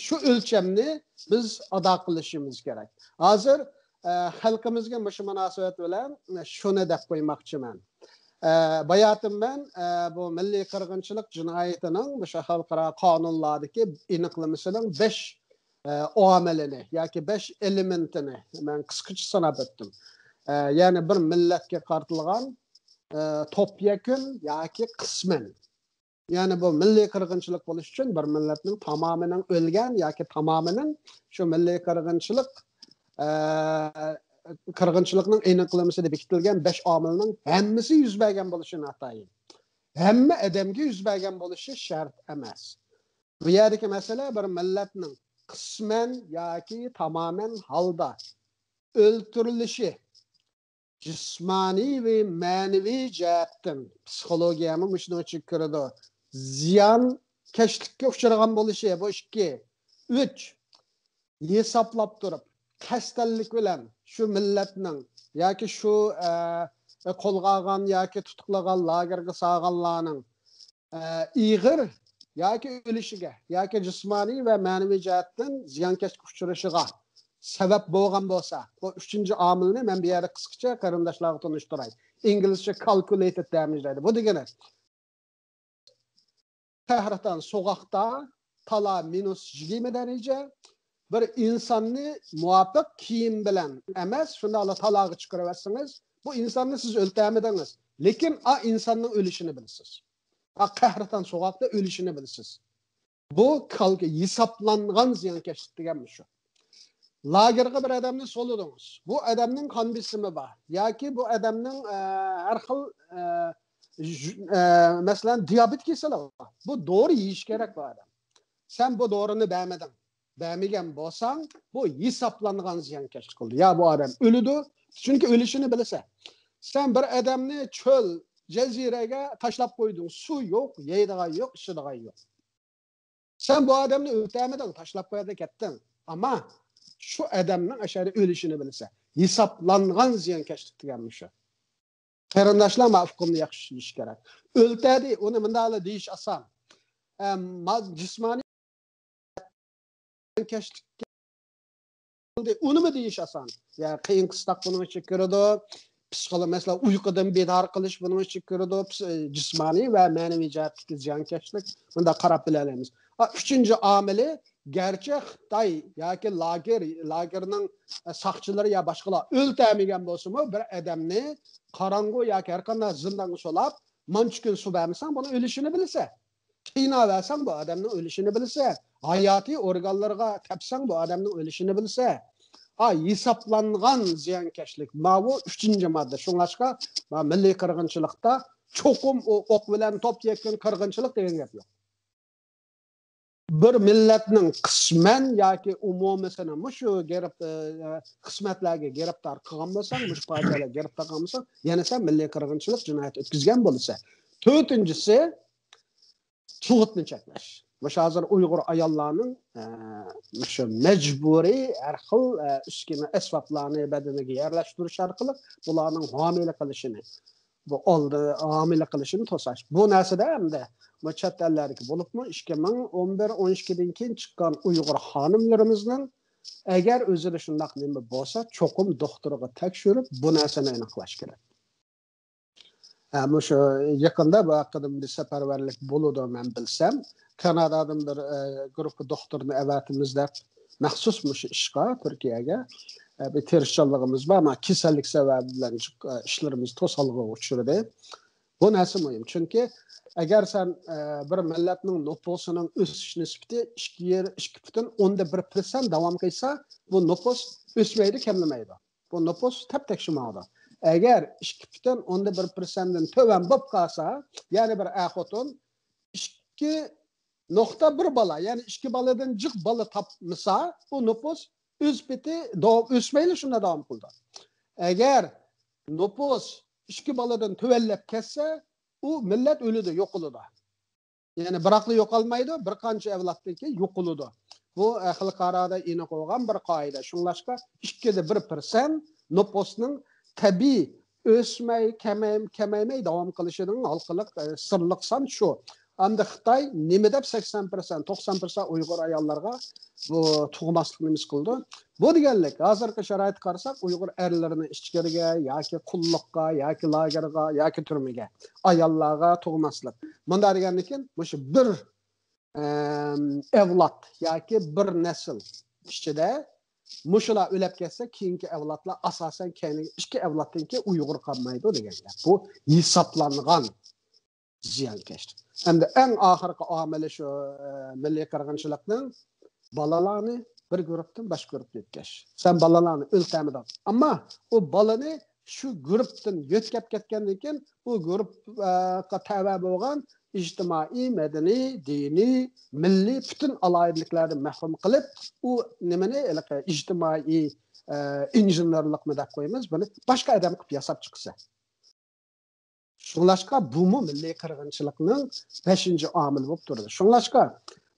شۇ ئۆلچەمنى بىز ئادا قىلىشىمىز كېرەك. ھازىر، ئە، خەلقىمىزگە مۇشۇ مۇناسىۋەت بىلەن شۇنى دەپ قويماقچىمەن. ئە، باياتىن مەن، ئە، بۇ مىللىي قىرغىنچىلىق جىنايىتىنىڭ مۇشۇ خەلقئارا قانۇنلاردىكى ئېنىقلىمىسىنىڭ بەش، ئە، ئامىلىنى ياكى بەش ئېلېمېنتىنى مەن قىسقىچە ساناپ ئۆتتۈم. ئە، يەنى بىر مىللەتكە قارىتىلغان، ئە، توپ يەكۈن ياكى قىسمەن. يەنى بۇ مىللىي قىرغىنچىلىق بولۇش ئۈچۈن بىر مىللەتنىڭ تامامىنىڭ ئۆلگەن ياكى تامامىنىڭ شۇ مىللىي قىرغىنچىلىق، ئە، قىرغىنچىلىقنىڭ ئېنىقلىمىسىدا بېكىتىلگەن بەش ئامىلنىڭ ھەممىسى يۈز بەرگەن بولۇشى ناتايىن. ھەممە ئادەمگە يۈز بەرگەن بولۇشى شەرت ئەمەس. بۇ يەردىكى مەسىلە بىر مىللەتنىڭ قىسمەن ياكى تامامەن ھالدا ئۆلتۈرۈلۈشى، جىسمانىي ۋە مەنىۋى جەھەتتىن، پسىخولوگىيەمۇ مۇشۇنىڭ ئىچىگە كىرىدۇ، زىيانكەشلىككە ئۇچرىغان بولۇشى، بۇ ئىككى. ئۈچ، ھېسابلاپ تۇرۇپ، قەستەنلىك بىلەن شۇ مىللەتنىڭ ياكى شۇ، ئە، قولغا ئالغان ياكى تۇتۇقلىغان، لاگېرغا سالغانلارنىڭ، ئە، ئېغىر ياكى ئۆلۈشىگە ياكى جىسمانىي ۋە مەنىۋى جەھەتتىن زىيانكەشلىككە ئۇچرىشىغا سەۋەب بولغان بولسا، بۇ ئۈچىنچى ئامىلنى مەن بۇ يەردە قىسقىچە قېرىنداشلارغا تونۇشتۇراي. ئىنگلىزچە calculated damage دەيدۇ. بۇ دېگىنى، قەھرىتان سوغۇقتا تالا مىنۇس يىگىرمە دەرىجە، بىر ئىنساننى مۇۋاپىق كىيىم بىلەن ئەمەس، شۇنداقلا تالاغا چىقىرىۋەتسىڭىز، بۇ ئىنساننى سىز ئۆلتۈرمىدىڭىز، لېكىن ئا ئىنساننىڭ ئۆلۈشىنى بىلىسىز. ئا قەھرىتان سوغۇقتا ئۆلۈشىنى بىلىسىز. بۇ كالكى ھېسابلانغان زىيانكەشلىك دېگەن مۇشۇ. لاگېرغا بىر ئادەمنى سولىدىڭىز. بۇ ئادەمنىڭ قان بېسىمى بار ياكى بۇ ئادەمنىڭ، ئە، ھەر خىل، ئە، ژ-، ئە، مەسىلەن، دىيابېت كېسىلى بار. بۇ دورا يېيىش كېرەك بۇ ئادەم. سەن بۇ دورىنى بەرمىدىڭ. بەرمىگەن بولساڭ، بۇ ھېسابلانغان زىيانكەشلىك قىلدى. يا بۇ ئادەم ئۆلىدۇ، چۈنكى ئۆلۈشىنى بىلىسەن. سەن بىر ئادەمنى چۆل، جەزىرەگە تاشلاپ قويدۇڭ. سۇ يوق، يەيدىغان يوق، ئىچىدىغان يوق. سەن بۇ ئادەمنى ئۆلتۈرمىدىڭ، تاشلاپ قويدى كەتتىڭ. ئەمما شۇ ئادەمنىڭ ئەشەدە ئۆلۈشىنى بىلىسەن. ھېسابلانغان زىيانكەشلىك دېگەن مۇشۇ. قېرىنداشلار، ما ئۇقۇمنى ياخشى چۈشىنىش كېرەك. ئۆلتۈردى، ئۇنى مۇنداقلا دېيىش ئاسان. ئە، ما-، جىسمانىي زىيانكەشلىك قىلدى، ئۇنىمۇ دېيىش ئاسان. يا قىيىن قىستاق بۇنىڭ ئىچىگە كىرىدۇ. پسىخولوگ، مەسىلەن، ئۇيقۇدىن بىدار قىلىش بۇنىڭ ئىچىگە كىرىدۇ، پس-، جىسمانىي ۋە مەنىۋى جەھەتتىكى زىيانكەشلىك، مۇنداق قاراپ بىلەلەيمىز. ئا، ئۈچىنچى ئامىلى، گەرچە خىتاي ياكى لاگېر، لاگېرنىڭ ساقچىلىرى يا باشقىلار ئۆلتۈرمىگەن بولسىمۇ، بىر ئادەمنى قاراڭغۇ ياكى ھەر قانداق زىندانغا سولاپ، مانچە كۈن سۇ بەرمىسەڭ، بۇنىڭ ئۆلۈشىنى بىلىسەن. قىيناۋەرسەڭ، بۇ ئادەمنىڭ ئۆلۈشىنى بىلىسەن. ھاياتىي ئورگانلىرىغا تەپسەڭ، بۇ ئادەمنىڭ ئۆلۈشىنى بىلىسەن. ھا، ھېسابلانغان زىيانكەشلىك. ماۋۇ ئۈچىنچى ماددا. شۇڭلاشقا، ما، مىللىي قىرغىنچىلىقتا چوقۇم ئۇ ئوق بىلەن توپ يەككۈن قىرغىنچىلىق دېگەن گەپ يوق. بىر مىللەتنىڭ قىسمەن ياكى ئومۇمىسىنى مۇشۇ گىرىپ-، ئە، قىسمەتلەرگە گىرىپتار قىلغان بولساڭ، مۇشۇ پاجىئەلەرگە گىرىپتار قىلغان بولساڭ، يەنە سەن مىللىي قىرغىنچىلىق جىنايەت ئۆتكۈزگەن بولىسەن. تۆتىنچىسى، تۇغۇتنى چەكلەش. مۇشۇ ھازىر ئۇيغۇر ئاياللارنىڭ، ئە، مۇشۇ مەجبۇرىي ھەر خىل، ئە، ئۈسكۈنە، ئەسۋابلارنى بەدىنىگە يەرلەشتۈرۈش ئارقىلىق بۇلارنىڭ ھامىلە قىلىشىنى، بۇ ئالدى ھامىلە قىلىشىنى توساش. بۇ نەرسىدە ئەمدى بۇ چەت ئەللەردىكى بولۇپمۇ ئىككى مىڭ ئون بىر، ئون ئىككىدىن كېيىن چىققان ئۇيغۇر خانىملىرىمىزنىڭ ئەگەر ئۆزىدە شۇنداق نېمە بولسا، چوقۇم دوختۇرغا تەكشۈرۈپ، بۇ نەرسىنى ئېنىقلاش كېرەك. ھە، مۇشۇ يېقىندا بۇ ھەققىدە بىر سەپەرۋەرلىك بولىدۇ، مەن بىلسەم. كانادادىن بىر، ئە، گۇرۇپپا دوختۇرنى ئەۋەتىمىز دەپ، مەخسۇس مۇشۇ ئىشقا، تۈركىيەگە، ئە، بىر تىرىشچانلىقىمىز بار. ئەمما كېسەللىك سەۋەبى بىلەن جىق-، ئە، ئىشلىرىمىز توسالغۇغا ئۇچرىدى. بۇ نەرسە مۇھىم. چۈنكى ئەگەر سەن، ئە، بىر مىللەتنىڭ نوپۇسىنىڭ ئۆسۈش نىسبىتى ئىككى يېر-، ئىككى پۈتۈن ئوندىن بىر پىرسەنت داۋام قىلسا، بۇ نوپۇس ئۆسمەيدۇ، كەملىمەيدۇ. بۇ نوپۇس تەپتەكشى ماڭىدۇ. ئەگەر ئىككى پۈتۈن ئوندىن بىر پىرسەنتتىن تۆۋەن بولۇپ قالسا، يەنى بىر ئەر خوتۇن ئىككى نۇقتا بىر بالا، يەنى ئىككى بالىدىن جىق بالا تاپمىسا، بۇ نوپۇس ئۆز پېتى داۋام، ئۆسمەيلا شۇنداق داۋام قىلىدۇ. ئەگەر نوپۇس ئىككى بالىدىن تۆۋەنلەپ كەتسە، ئۇ مىللەت ئۆلىدۇ، يوقىلىدۇ. يەنى بىراقلا يوقالمايدۇ، بىر قانچە ئەۋلادتىن كېيىن يوقىلىدۇ. بۇ، ئە، خەلقئارادا ئېنىق بولغان بىر قائىدە. شۇڭلاشقا ئىككىدە بىر پىرسەنت نوپۇسنىڭ تەبىئىي ئۆسمەي، كەمەي-، كەمەيمەي داۋام قىلىشىنىڭ ھالقىلىق، ئە، سىرلىق سان شۇ. ئەمدى خىتاي نېمە دەپ سەكسەن پىرسەنت، توقسان پىرسەنت ئۇيغۇر ئاياللارغا بۇ تۇغماسلىقنى نېمىسى قىلىدۇ؟ بۇ دېگەنلىك، ھازىرقى شارائىتقا قارىساق، ئۇيغۇر ئەرلىرىنى ئىچكىرىگە ياكى قۇللۇققا ياكى لاگېرغا ياكى تۈرمىگە، ئاياللارغا تۇغماسلىق. مۇنداق دېگەندىكىن، مۇشۇ بىر، ئەم، ئەۋلاد ياكى بىر نەسىل ئىچىدە مۇشۇلار ئۆلۈپ كەتسە، كېيىنكى ئەۋلادلار ئاساسەن كەينىگە ئىككى ئەۋلادتىن كېيىن ئۇيغۇر قالمايدۇ دېگەن گەپ. بۇ ھېسابلانغان زىيانكەشلىك. ھەمدە ئەڭ ئاخىرقى ئامىلى شۇ، ئە، مىللىي قىرغىنچىلىقنىڭ بالىلارنى بىر گۇرۇپتىن باشقا گۇرۇپقا يۆتكەش. سەن بالىلارنى ئۆلتۈرمىدىڭ. ئەمما ئۇ بالىنى شۇ گۇرۇپتىن يۆتكەپ كەتكەندىن كېيىن، ئۇ گۇرۇپپىغا تەۋە بولغان ئىجتىمائىي، مەدەنىي، دىنىي، مىللىي پۈتۈن ئالاھىدىلىكلەردىن مەھرۇم قىلىپ، ئۇ نېمىنى، ھېلىقى ئىجتىمائىي، ئە، ئىنژېنېرلىقمۇ دەپ قويىمىز، بۇنى باشقا ئادەم قىلىپ ياساپ چىقىسەن. شۇڭلاشقا بۇمۇ مىللىي قىرغىنچىلىقنىڭ بەشىنچى ئامىلى بولۇپ تۇرىدۇ. شۇڭلاشقا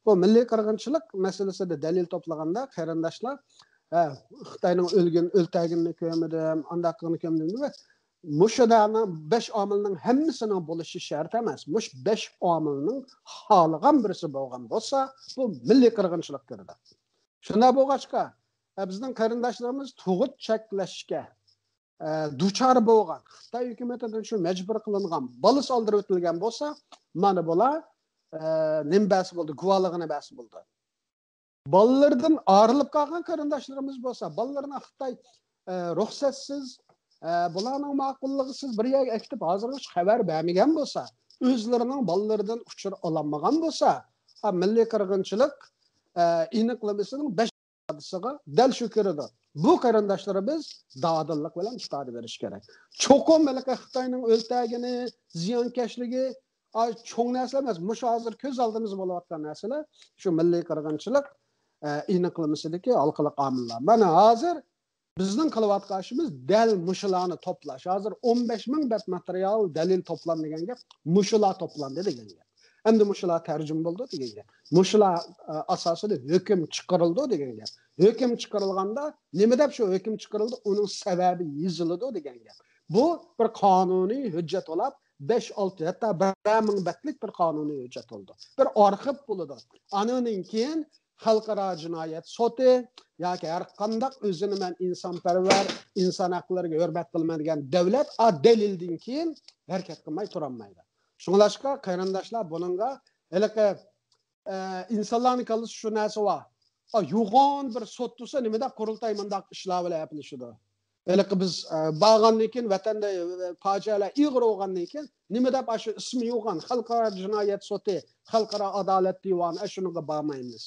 بۇ مىللىي قىرغىنچىلىق مەسىلىسىدە دەلىل توپلىغاندا قېرىنداشلار، ھە، خىتاينىڭ ئۆلگەن، ئۆلتۈرگىنىنى كۆرمىدىم، ئانداق قىلغىنىنى كۆرمىدىم دېمەي، مۇشۇلارنىڭ بەش ئامىلنىڭ ھەممىسىنىڭ بولۇشى شەرت ئەمەس. مۇشۇ بەش ئامىلنىڭ خالىغان بىرسى بولغان بولسا، بۇ مىللىي قىرغىنچىلىق كىرىدۇ. شۇنداق بولغاچقا، ئە، بىزنىڭ قېرىنداشلىرىمىز تۇغۇت چەكلەشكە، ئە، دۇچار بولغان، خىتاي ھۆكۈمىتىدىن شۇ مەجبۇر قىلىنغان، بالىسى ئالدۇرۇۋېتىلگەن بولسا، مانا بۇلار، ئە، نېمە بەرسە بولدى، گۇۋاھلىقىنى بەرسە بولدى. بالىلىرىدىن ئايرىلىپ قالغان قېرىنداشلىرىمىز بولسا، بالىلىرىنى خىتاي، ئە، رۇخسەتسىز، ئە، بۇلارنىڭ ماقۇللۇقىسىز بىر يەرگە ئەكېتىپ، ھازىرغىچە خەۋەر بەرمىگەن بولسا، ئۆزلىرىنىڭ بالىلىرىدىن ئۇچۇر ئالالمىغان بولسا، ھا، مىللىي قىرغىنچىلىق، ئە، ئېنىقلىمىسىنىڭ بەش ماددىسىغا دەل شۇ كىرىدۇ. بۇ قېرىنداشلىرىمىز دادىللىق بىلەن ئىپادە بېرىشى كېرەك. چوقۇم ھېلىقى خىتاينىڭ ئۆلتۈرگىنى، زىيانكەشلىكى، ئاي، چوڭ نەرسە ئەمەس. مۇشۇ ھازىر كۆز ئالدىمىزدا بولۇۋاتقان نەرسىلەر شۇ مىللىي قىرغىنچىلىق، ئە، ئېنىقلىمىسىدىكى ھالقىلىق ئامىللار. مانا ھازىر بىزنىڭ قىلىۋاتقان ئىشىمىز دەل مۇشۇلارنى توپلاش. ھازىر ئون بەش مىڭ بەت ماتېرىيال، دەلىل توپلاندى دېگەن گەپ، مۇشۇلار توپلاندى دېگەن گەپ. ئەمدى مۇشۇلار تەرجىمە بولدى دېگەن گەپ. مۇشۇلار، ئە، ئاساسىدا ھۆكۈم چىقىرىلدى دېگەن گەپ. ھۆكۈم چىقىرىلغاندا نېمە دەپ شۇ ھۆكۈم چىقىرىلدى، ئۇنىڭ سەۋەبى يېزىلىدۇ دېگەن گەپ. بۇ بىر قانۇنىي ھۆججەت بولۇپ، بەش، ئالتە، ھەتتا بىرەر مىڭ بەتلىك بىر قانۇنىي ھۆججەت بولىدۇ. بىر ئارخىپ بولىدۇ. ئانىڭدىن كېيىن خەلقئارا جىنايەت سوتى ياكى ھەر قانداق ئۆزىنى مەن ئىنسانپەرۋەر، ئىنسان ھەقلىرىگە ھۆرمەت قىلىمەن دېگەن دۆلەت ئا دەلىلدىن كېيىن ھەرىكەت قىلماي تۇرالمايدۇ. شۇڭلاشقا قېرىنداشلار بۇنىڭغا ھېلىقى ئە، ئىنسانلارنىڭ كاللىسى شۇ نەرسە بار. ئا، يوغان بىر سوت تۇرسا، نېمە دەپ قۇرۇلتاي مۇنداق ئىشلار بىلەن ئەپلىشىدۇ؟ ھېلىقى بىز، ئە، بارغاندىن كېيىن، ۋەتەندە، ئە، پاجىئەلەر ئېغىر بولغاندىن كېيىن، نېمە دەپ ئاشۇ ئىسمى يوغان خەلقئارا جىنايەت سوتى، خەلقئارا ئادالەت دىۋانى، ئە، شۇنىڭغا بارمايمىز؟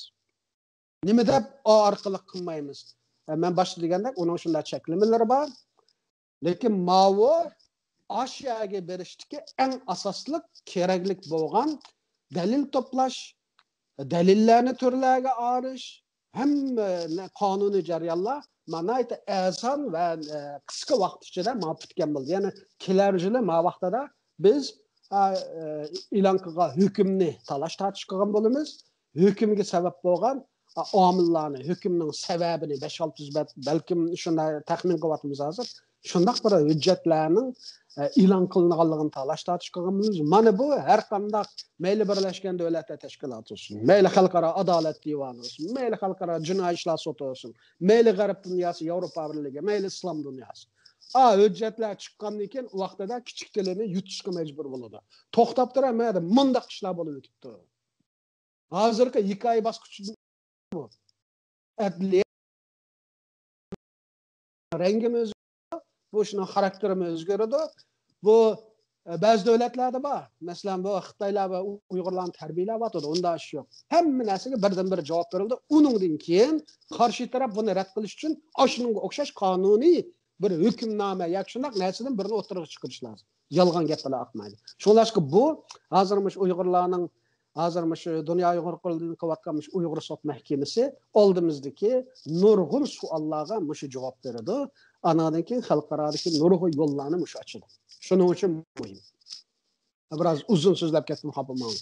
نېمە دەپ ئا ئارقىلىق قىلمايمىز؟ ئە، مەن باشتا دېگەندەك، ئۇنىڭ شۇنداق چەكلىمىلىرى بار. لېكىن ماۋۇ ئاشۇ يەرگە بېرىشتىكى ئەڭ ئاساسلىق كېرەكلىك بولغان دەلىل توپلاش، دەلىللەرنى تۈرلەرگە ئايرىش، ھەممە نە-، قانۇنىي جەريانلار ناھايىتى ئاسان ۋە، ئە، قىسقا ۋاقىت ئىچىدە مانا پۈتكەن بولدى. يەنى كېلەر يىلى ما ۋاقتىدا بىز، ئە، ئە، ئېلان قىلغان ھۆكۈمنى تالاش تارتىش قىلغان بولىمىز. ھۆكۈمگە سەۋەب بولغان، ئا، ئامىللارنى، ھۆكۈمنىڭ سەۋەبىنى بەش-ئالتە يۈز بەت-، بەلكىم شۇنداق تەخمىن قىلىۋاتىمىز ھازىر. شۇنداق بىر ھۆججەتلەرنىڭ، ئە، ئېلان قىلىنغانلىقىنى تالاش تارتىش قىلغان بولىمىز. مانا بۇ ھەر قانداق، مەيلى بىرلەشكەن دۆلەتلەر تەشكىلاتى بولسۇن، مەيلى خەلقئارا ئادالەت دىۋانى بولسۇن، مەيلى خەلقئارا جىنايى ئىشلار سوتى بولسۇن، مەيلى غەرب دۇنياسى، ياۋروپا بىرلىكى، مەيلى ئىسلام دۇنياسى. ئا، ھۆججەتلەر چىققاندىن كېيىن، ئۇ ۋاقتىدا كىچىك تىلىنى يۇتۇشقا مەجبۇر بولىدۇ. توختاپ تۇرە، مەدە مۇنداق ئىشلار بولۇپ ئۆتۈپتۇ. ھازىرقى ھېكايە باسقۇچى بۇ. ئەدلىيە رەڭگىمۇ ئۆزگىرىدۇ، بۇ ئىشنىڭ خاراكتېرىمۇ ئۆزگىرىدۇ. بۇ، ئە، بەزى دۆلەتلەردە بار. مەسىلەن، بۇ خىتايلار ۋە ئۇيغۇرلارنى تەربىيەلەۋاتىدۇ. ئۇنداق ئىش يوق. ھەممە نەرسىگە بىردىن بىر جاۋاب بېرىلىدۇ. ئۇنىڭدىن كېيىن قارشى تەرەپ بۇنى رەت قىلىش ئۈچۈن ئاشۇنىڭغا ئوخشاش قانۇنىي بىر ھۆكۈمنامە ياكى شۇنداق نەرسىدىن بىرنى ئوتتۇرىغا چىقىرىش لازىم. يالغان گەپ بىلەن ئاقمايدۇ. شۇڭلاشقا بۇ ھازىر مۇشۇ ئۇيغۇرلارنىڭ، ھازىر مۇشۇ دۇنيا ئۇيغۇر قۇرۇلتىيىدىن قىلىۋاتقان مۇشۇ ئۇيغۇر سوت مەھكىمىسى ئالدىمىزدىكى نۇرغۇن سوئاللارغا مۇشۇ جاۋاب بېرىدۇ. ئانىڭدىن كېيىن خەلقئارادىكى نۇرغۇن يوللارنى مۇشۇ ئاچىدۇ. شۇنىڭ ئۈچۈن مۇھىم. بىراز ئۇزۇن سۆزلەپ كەتتىم، خاپا بولماڭ.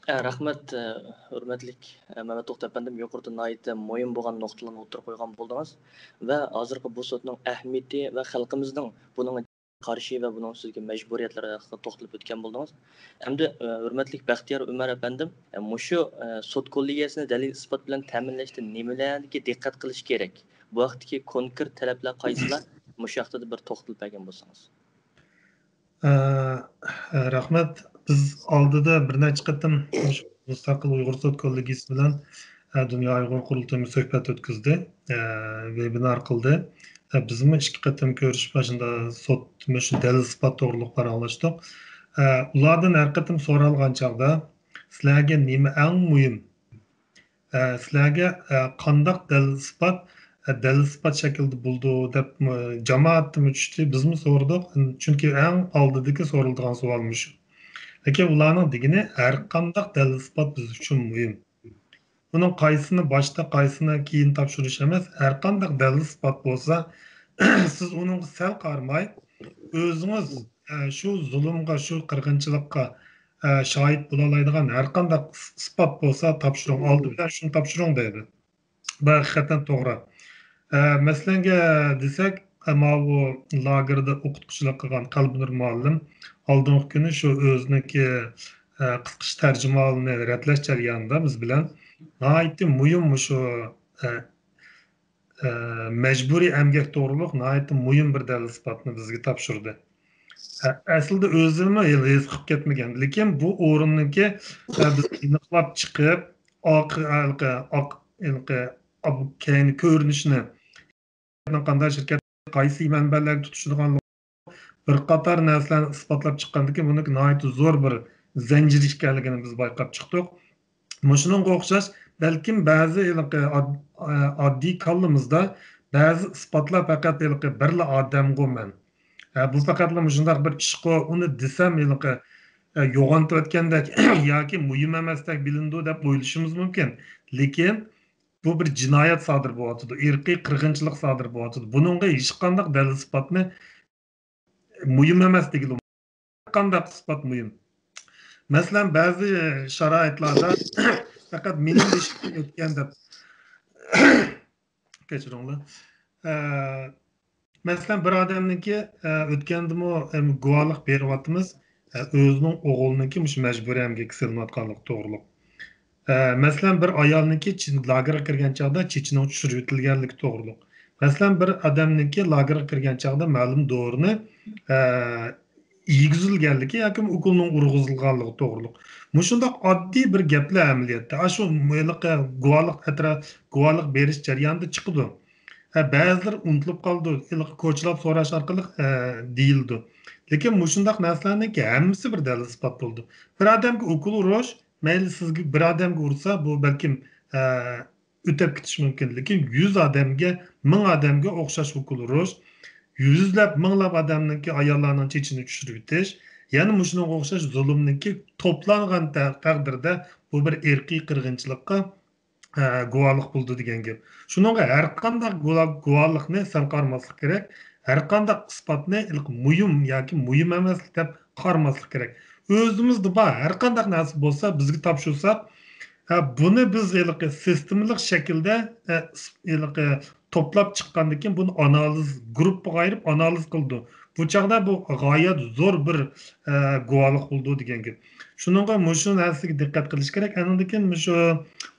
ئە، رەھمەت، ئە، ھۆرمەتلىك، ئە، مەمەت توختى ئەپەندىم، يۇقىرىدا ناھايىتى مۇھىم بولغان نۇقتىلارنى ئوتتۇرىغا قويغان بولدىڭىز ۋە ھازىرقى بۇ سوتنىڭ ئەھمىيىتى ۋە خەلقىمىزنىڭ بۇنىڭغا قارشى ۋە بۇنىڭ ئۈستىدىكى مەجبۇرىيەتلىرى ھەققىدە توختىلىپ ئۆتكەن بولدىڭىز. ئەمدى، ئە، ھۆرمەتلىك بەختىيار ئۆمەر ئەپەندىم، ئە، مۇشۇ، ئە، سوت كوللېگىيەسىنى دەلىل ئىسپات بىلەن تەمىنلەشتە نېمىلەرگە دىققەت قىلىش كېرەك؟ بۇ ھەقتىكى كونكرېت تەلەپلەر قايسىلار؟ مۇشۇ ھەقتە بىر توختىلىپ بەرگەن بولسىڭىز. ئە، رەھمەت. بىز ئالدىدا بىر نەچچە قېتىم مۇشۇ مۇستەقىل ئۇيغۇر سوت كوللېگىيىسى بىلەن، ئە، دۇنيا ئۇيغۇر قۇرۇلتىيىمۇ سۆھبەت ئۆتكۈزدى، ئە، ۋېبىنار قىلدى. ئە، بىزمۇ ئىككى قېتىم كۆرۈشۈپ، ئاشۇنداق سوت، مۇشۇ دەلىل ئىسپات توغرۇلۇق پاراڭلاشتۇق. ئە، ئۇلاردىن ھەر قېتىم سورالغان چاغدا، سىلەرگە نېمە ئەڭ مۇھىم؟ ئە، سىلەرگە، ئە، قانداق دەلىل ئىسپات، ئە، دەلىل ئىسپات شەكلىدە بولىدۇ دەپ، ئە، جامائەتتىنمۇ چۈشتى، بىزمۇ سورىدۇق. چۈنكى ئەڭ ئالدىدىكى سورىلىدىغان سوئال مۇشۇ. لېكىن ئۇلارنىڭ دېگىنى، ھەر قانداق دەلىل ئىسپات بىز ئۈچۈن مۇھىم. بۇنىڭ قايسىنى باشتا، قايسىنى كېيىن تاپشۇرۇش ئەمەس، ھەر قانداق دەلىل ئىسپات بولسا، سىز ئۇنىڭغا سەل قارىماي، ئۆزىڭىز، ئە، شۇ زۇلۇمغا، شۇ قىرغىنچىلىققا، ئە، شاھىت بولالايدىغان ھەر قانداق ئىس-، ئىسپات بولسا تاپشۇرۇڭ، ئالدى بىلەن شۇنى تاپشۇرۇڭ دەيدۇ. بۇ ھەقىقەتەن توغرا. ئە، مەسىلەنگە دېسەك، ئە، ماۋۇ لاگېردا ئوقۇتقۇچىلىق قىلغان قەلبىنۇر مۇئەللىم ئالدىنقى كۈنى شۇ ئۆزىنىڭكى، ئە، قىسقىچە تەرجىمىھالىنى رەتلەش جەريانىدا بىز بىلەن ناھايىتى مۇھىم مۇشۇ، ئە، ئە، مەجبۇرىي ئەمگەك توغرۇلۇق ناھايىتى مۇھىم بىر دەلىل ئىسپاتنى بىزگە تاپشۇردى. ئە-، ئەسلىدە ئۆزىمۇ ھېلى ھېس قىلىپ كەتمىگەن. لېكىن بۇ ئورۇندىكى، ئە، بىز ئېنىقلاپ چىقىپ، ئاق-، ھېلىقى ئاق-، ھېلىقى ئاب-، كەينى كۆرۈنۈشىنى، قانداق شىركەت، قايسى مەنبەلەرگە تۇتىشىدىغانلىقى، بىر قاتار نەرسىلەرنى ئىسپاتلاپ چىققاندىكىن، بۇنىڭكى ناھايىتى زور بىر زەنجىر ئىكەنلىكىنى بىز بايقاپ چىقتۇق. مۇشۇنىڭغا ئوخشاش، بەلكىم بەزى ھېلىقى ئاد-، ئاددىي كاللىمىزدا بەزى ئىسپاتلار پەقەت ھېلىقى بىرلا ئادەمغۇ مەن. ھە، بۇ پەقەتلا مۇشۇنداق بىر ئىشقۇ، ئۇنى دېسەم ھېلىقى، ئە، يوغان تۇرۇۋەتكەندەك ياكى مۇھىم ئەمەستەك بىلىنىدۇ دەپ ئويلىشىمىز مۇمكىن. لېكىن بۇ بىر جىنايەت سادىر بولۇۋاتىدۇ، ئىرقىي قىرغىنچىلىق سادىر بولۇۋاتىدۇ. بۇنىڭغا ھېچقانداق دەلىل ئىسپاتنى مۇھىم ئەمەس دېگىلى بولمايدۇ. قانداق ئىسپات مۇھىم؟ مەسىلەن، بەزى شارائىتلاردا پەقەت مېنىڭ بېشىمدىن ئۆتكەن دەپ، كەچۈرۈڭلار. ئە، مەسىلەن، بىر ئادەمنىڭكى، ئە، ئۆتكەندىمۇ، ئەم، گۇۋاھلىق بېرىۋاتىمىز، ئە، ئۆزىنىڭ ئوغلىنىڭكى مۇشۇ مەجبۇرىي ئەمگەككە سېلىنىۋاتقانلىقى توغرۇلۇق. ئە، مەسىلەن، بىر ئايالنىڭكى چېچىن-، لاگېرغا كىرگەن چاغدا چېچىنىڭ چۈشۈرۈۋېتىلگەنلىكى توغرۇلۇق. مەسىلەن، بىر ئادەمنىڭكى لاگېرغا كىرگەن چاغدا مەلۇم دورىنى، ئە، يېگۈزۈلگەنلىكى ياكى ئوكۇلنىڭ ئۇرغۇزۇلغانلىقى توغرۇلۇق. مۇشۇنداق ئاددىي بىر گەپلەر ئەمەلىيەتتە ئاشۇ ھېلىقى گۇۋاھلىق ئەترا-، گۇۋاھلىق بېرىش جەريانىدا چىقىدۇ. ھە، بەزىلىرى ئۇنتۇلۇپ قالىدۇ، ھېلىقى كوچىلاپ سوراش ئارقىلىق، ئە، دېيىلىدۇ. لېكىن مۇشۇنداق نەرسىلەرنىڭكى ھەممىسى بىر دەلىل-ئىسپات بولىدۇ. بىر ئادەمگە ئوكۇل ئۇرۇش، مەيلى سىزگە بىر ئادەمگە ئۇرسا، بۇ بەلكىم، ئە، ئۆتەپ كېتىشى مۇمكىن. لېكىن يۈز ئادەمگە، مىڭ ئادەمگە ئوخشاش ئوكۇل ئۇرۇش، يۈزلەپ، مىڭلاپ ئادەمنىڭكى ئاياللارنىڭ چېچىنى چۈشۈرۈۋېتىش، يەنە مۇشۇنىڭغا ئوخشاش زۇلۇمنىڭكى توپلانغان تە-، تەقدىردە بۇ بىر ئىرقىي قىرغىنچىلىققا، ئە، گۇۋاھلىق بولىدۇ دېگەن گەپ. شۇنىڭغا ھەر قانداق گۇلا-، گۇۋاھلىقنى سەل قارىماسلىق كېرەك. ھەر قانداق ئىسپاتنى ھېلىقى مۇھىم ياكى مۇھىم ئەمەس دەپ قارىماسلىق كېرەك. ئۆزىمىزدە بار، ھەر قانداق نەرسە بولسا، بىزگە تاپشۇرسا، ھە، بۇنى بىز ھېلىقى سىستېمىلىق شەكىلدە، ئە، ئىس-، ھېلىقى توپلاپ چىققاندىن كېيىن، بۇنى ئانالىز، گۇرۇپپىغا ئايرىپ ئانالىز قىلىدۇ. بۇ چاغدا بۇ غايەت زور بىر، ئە، گۇۋاھلىق بولىدۇ دېگەن گەپ. شۇنىڭغا مۇشۇ نەرسىگە دىققەت قىلىش كېرەك. ئاندىن كېيىن مۇشۇ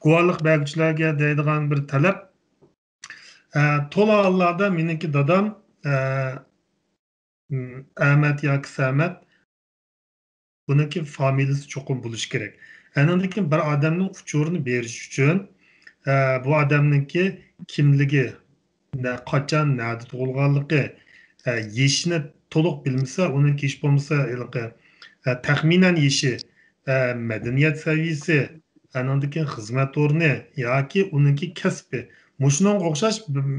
گۇۋاھلىق بەرگۈچىلەرگە دەيدىغان بىر تەلەپ، ئە، تولا ھاللاردا مېنىڭكى دادام، ئە، م، ئەمەت ياكى سەمەت، بۇنىڭكى فامىلىسى چوقۇم بولۇشى كېرەك. ئاندىن كېيىن بىر ئادەمنىڭ ئۇچۇرىنى بېرىش ئۈچۈن، ئە، بۇ ئادەمنىڭكى كىملىكى، نە-، قاچان، نەدە تۇغۇلغانلىقى، ئە، يېشىنى تولۇق بىلمىسە، ئۇنىڭكى ھېچ بولمىسا ھېلىقى، ئە، تەخمىنەن يېشى، ئە، مەدەنىيەت سەۋىيەسى، ئانىڭدىن كېيىن خىزمەت ئورنى ياكى ئۇنىڭكى كەسپى. مۇشۇنىڭغا ئوخشاش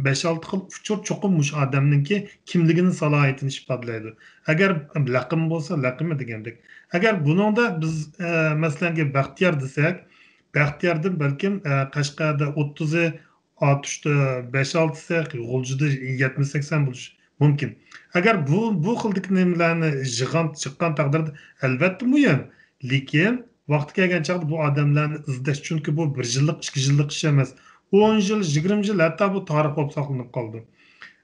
بەش-ئالتە خىل ئۇچۇر چوقۇم مۇشۇ ئادەمنىڭكى كىملىكىنى، سالاھىيىتىنى ئىپادىلەيدۇ. ئەگەر لەقىمى بولسا، لەقىمى دېگەندەك. ئەگەر بۇنىڭدا بىز، ئە، مەسىلەنكى، بەختىيار دېسەك، بەختىياردىن بەلكىم، ئە، قەشقەردە ئوتتۇزى، ئاتۇشتا بەش-ئالتىسى، غۇلجىدا يەتمىش-سەكسەن بولۇشى مۇمكىن. ئەگەر بۇ، بۇ خىلدىكى نېمىلەرنى يىغغان، چىققان تەقدىردە، ئەلۋەتتە مۇھىم. لېكىن ۋاقتى كەلگەن چاغدا بۇ ئادەملەرنى ئىزدەش، چۈنكى بۇ بىر يىللىق، ئىككى يىللىق ئىش ئەمەس. ئون يىل، يىگىرمە يىل ھەتتا بۇ تارىخ بولۇپ ساقلىنىپ قالىدۇ.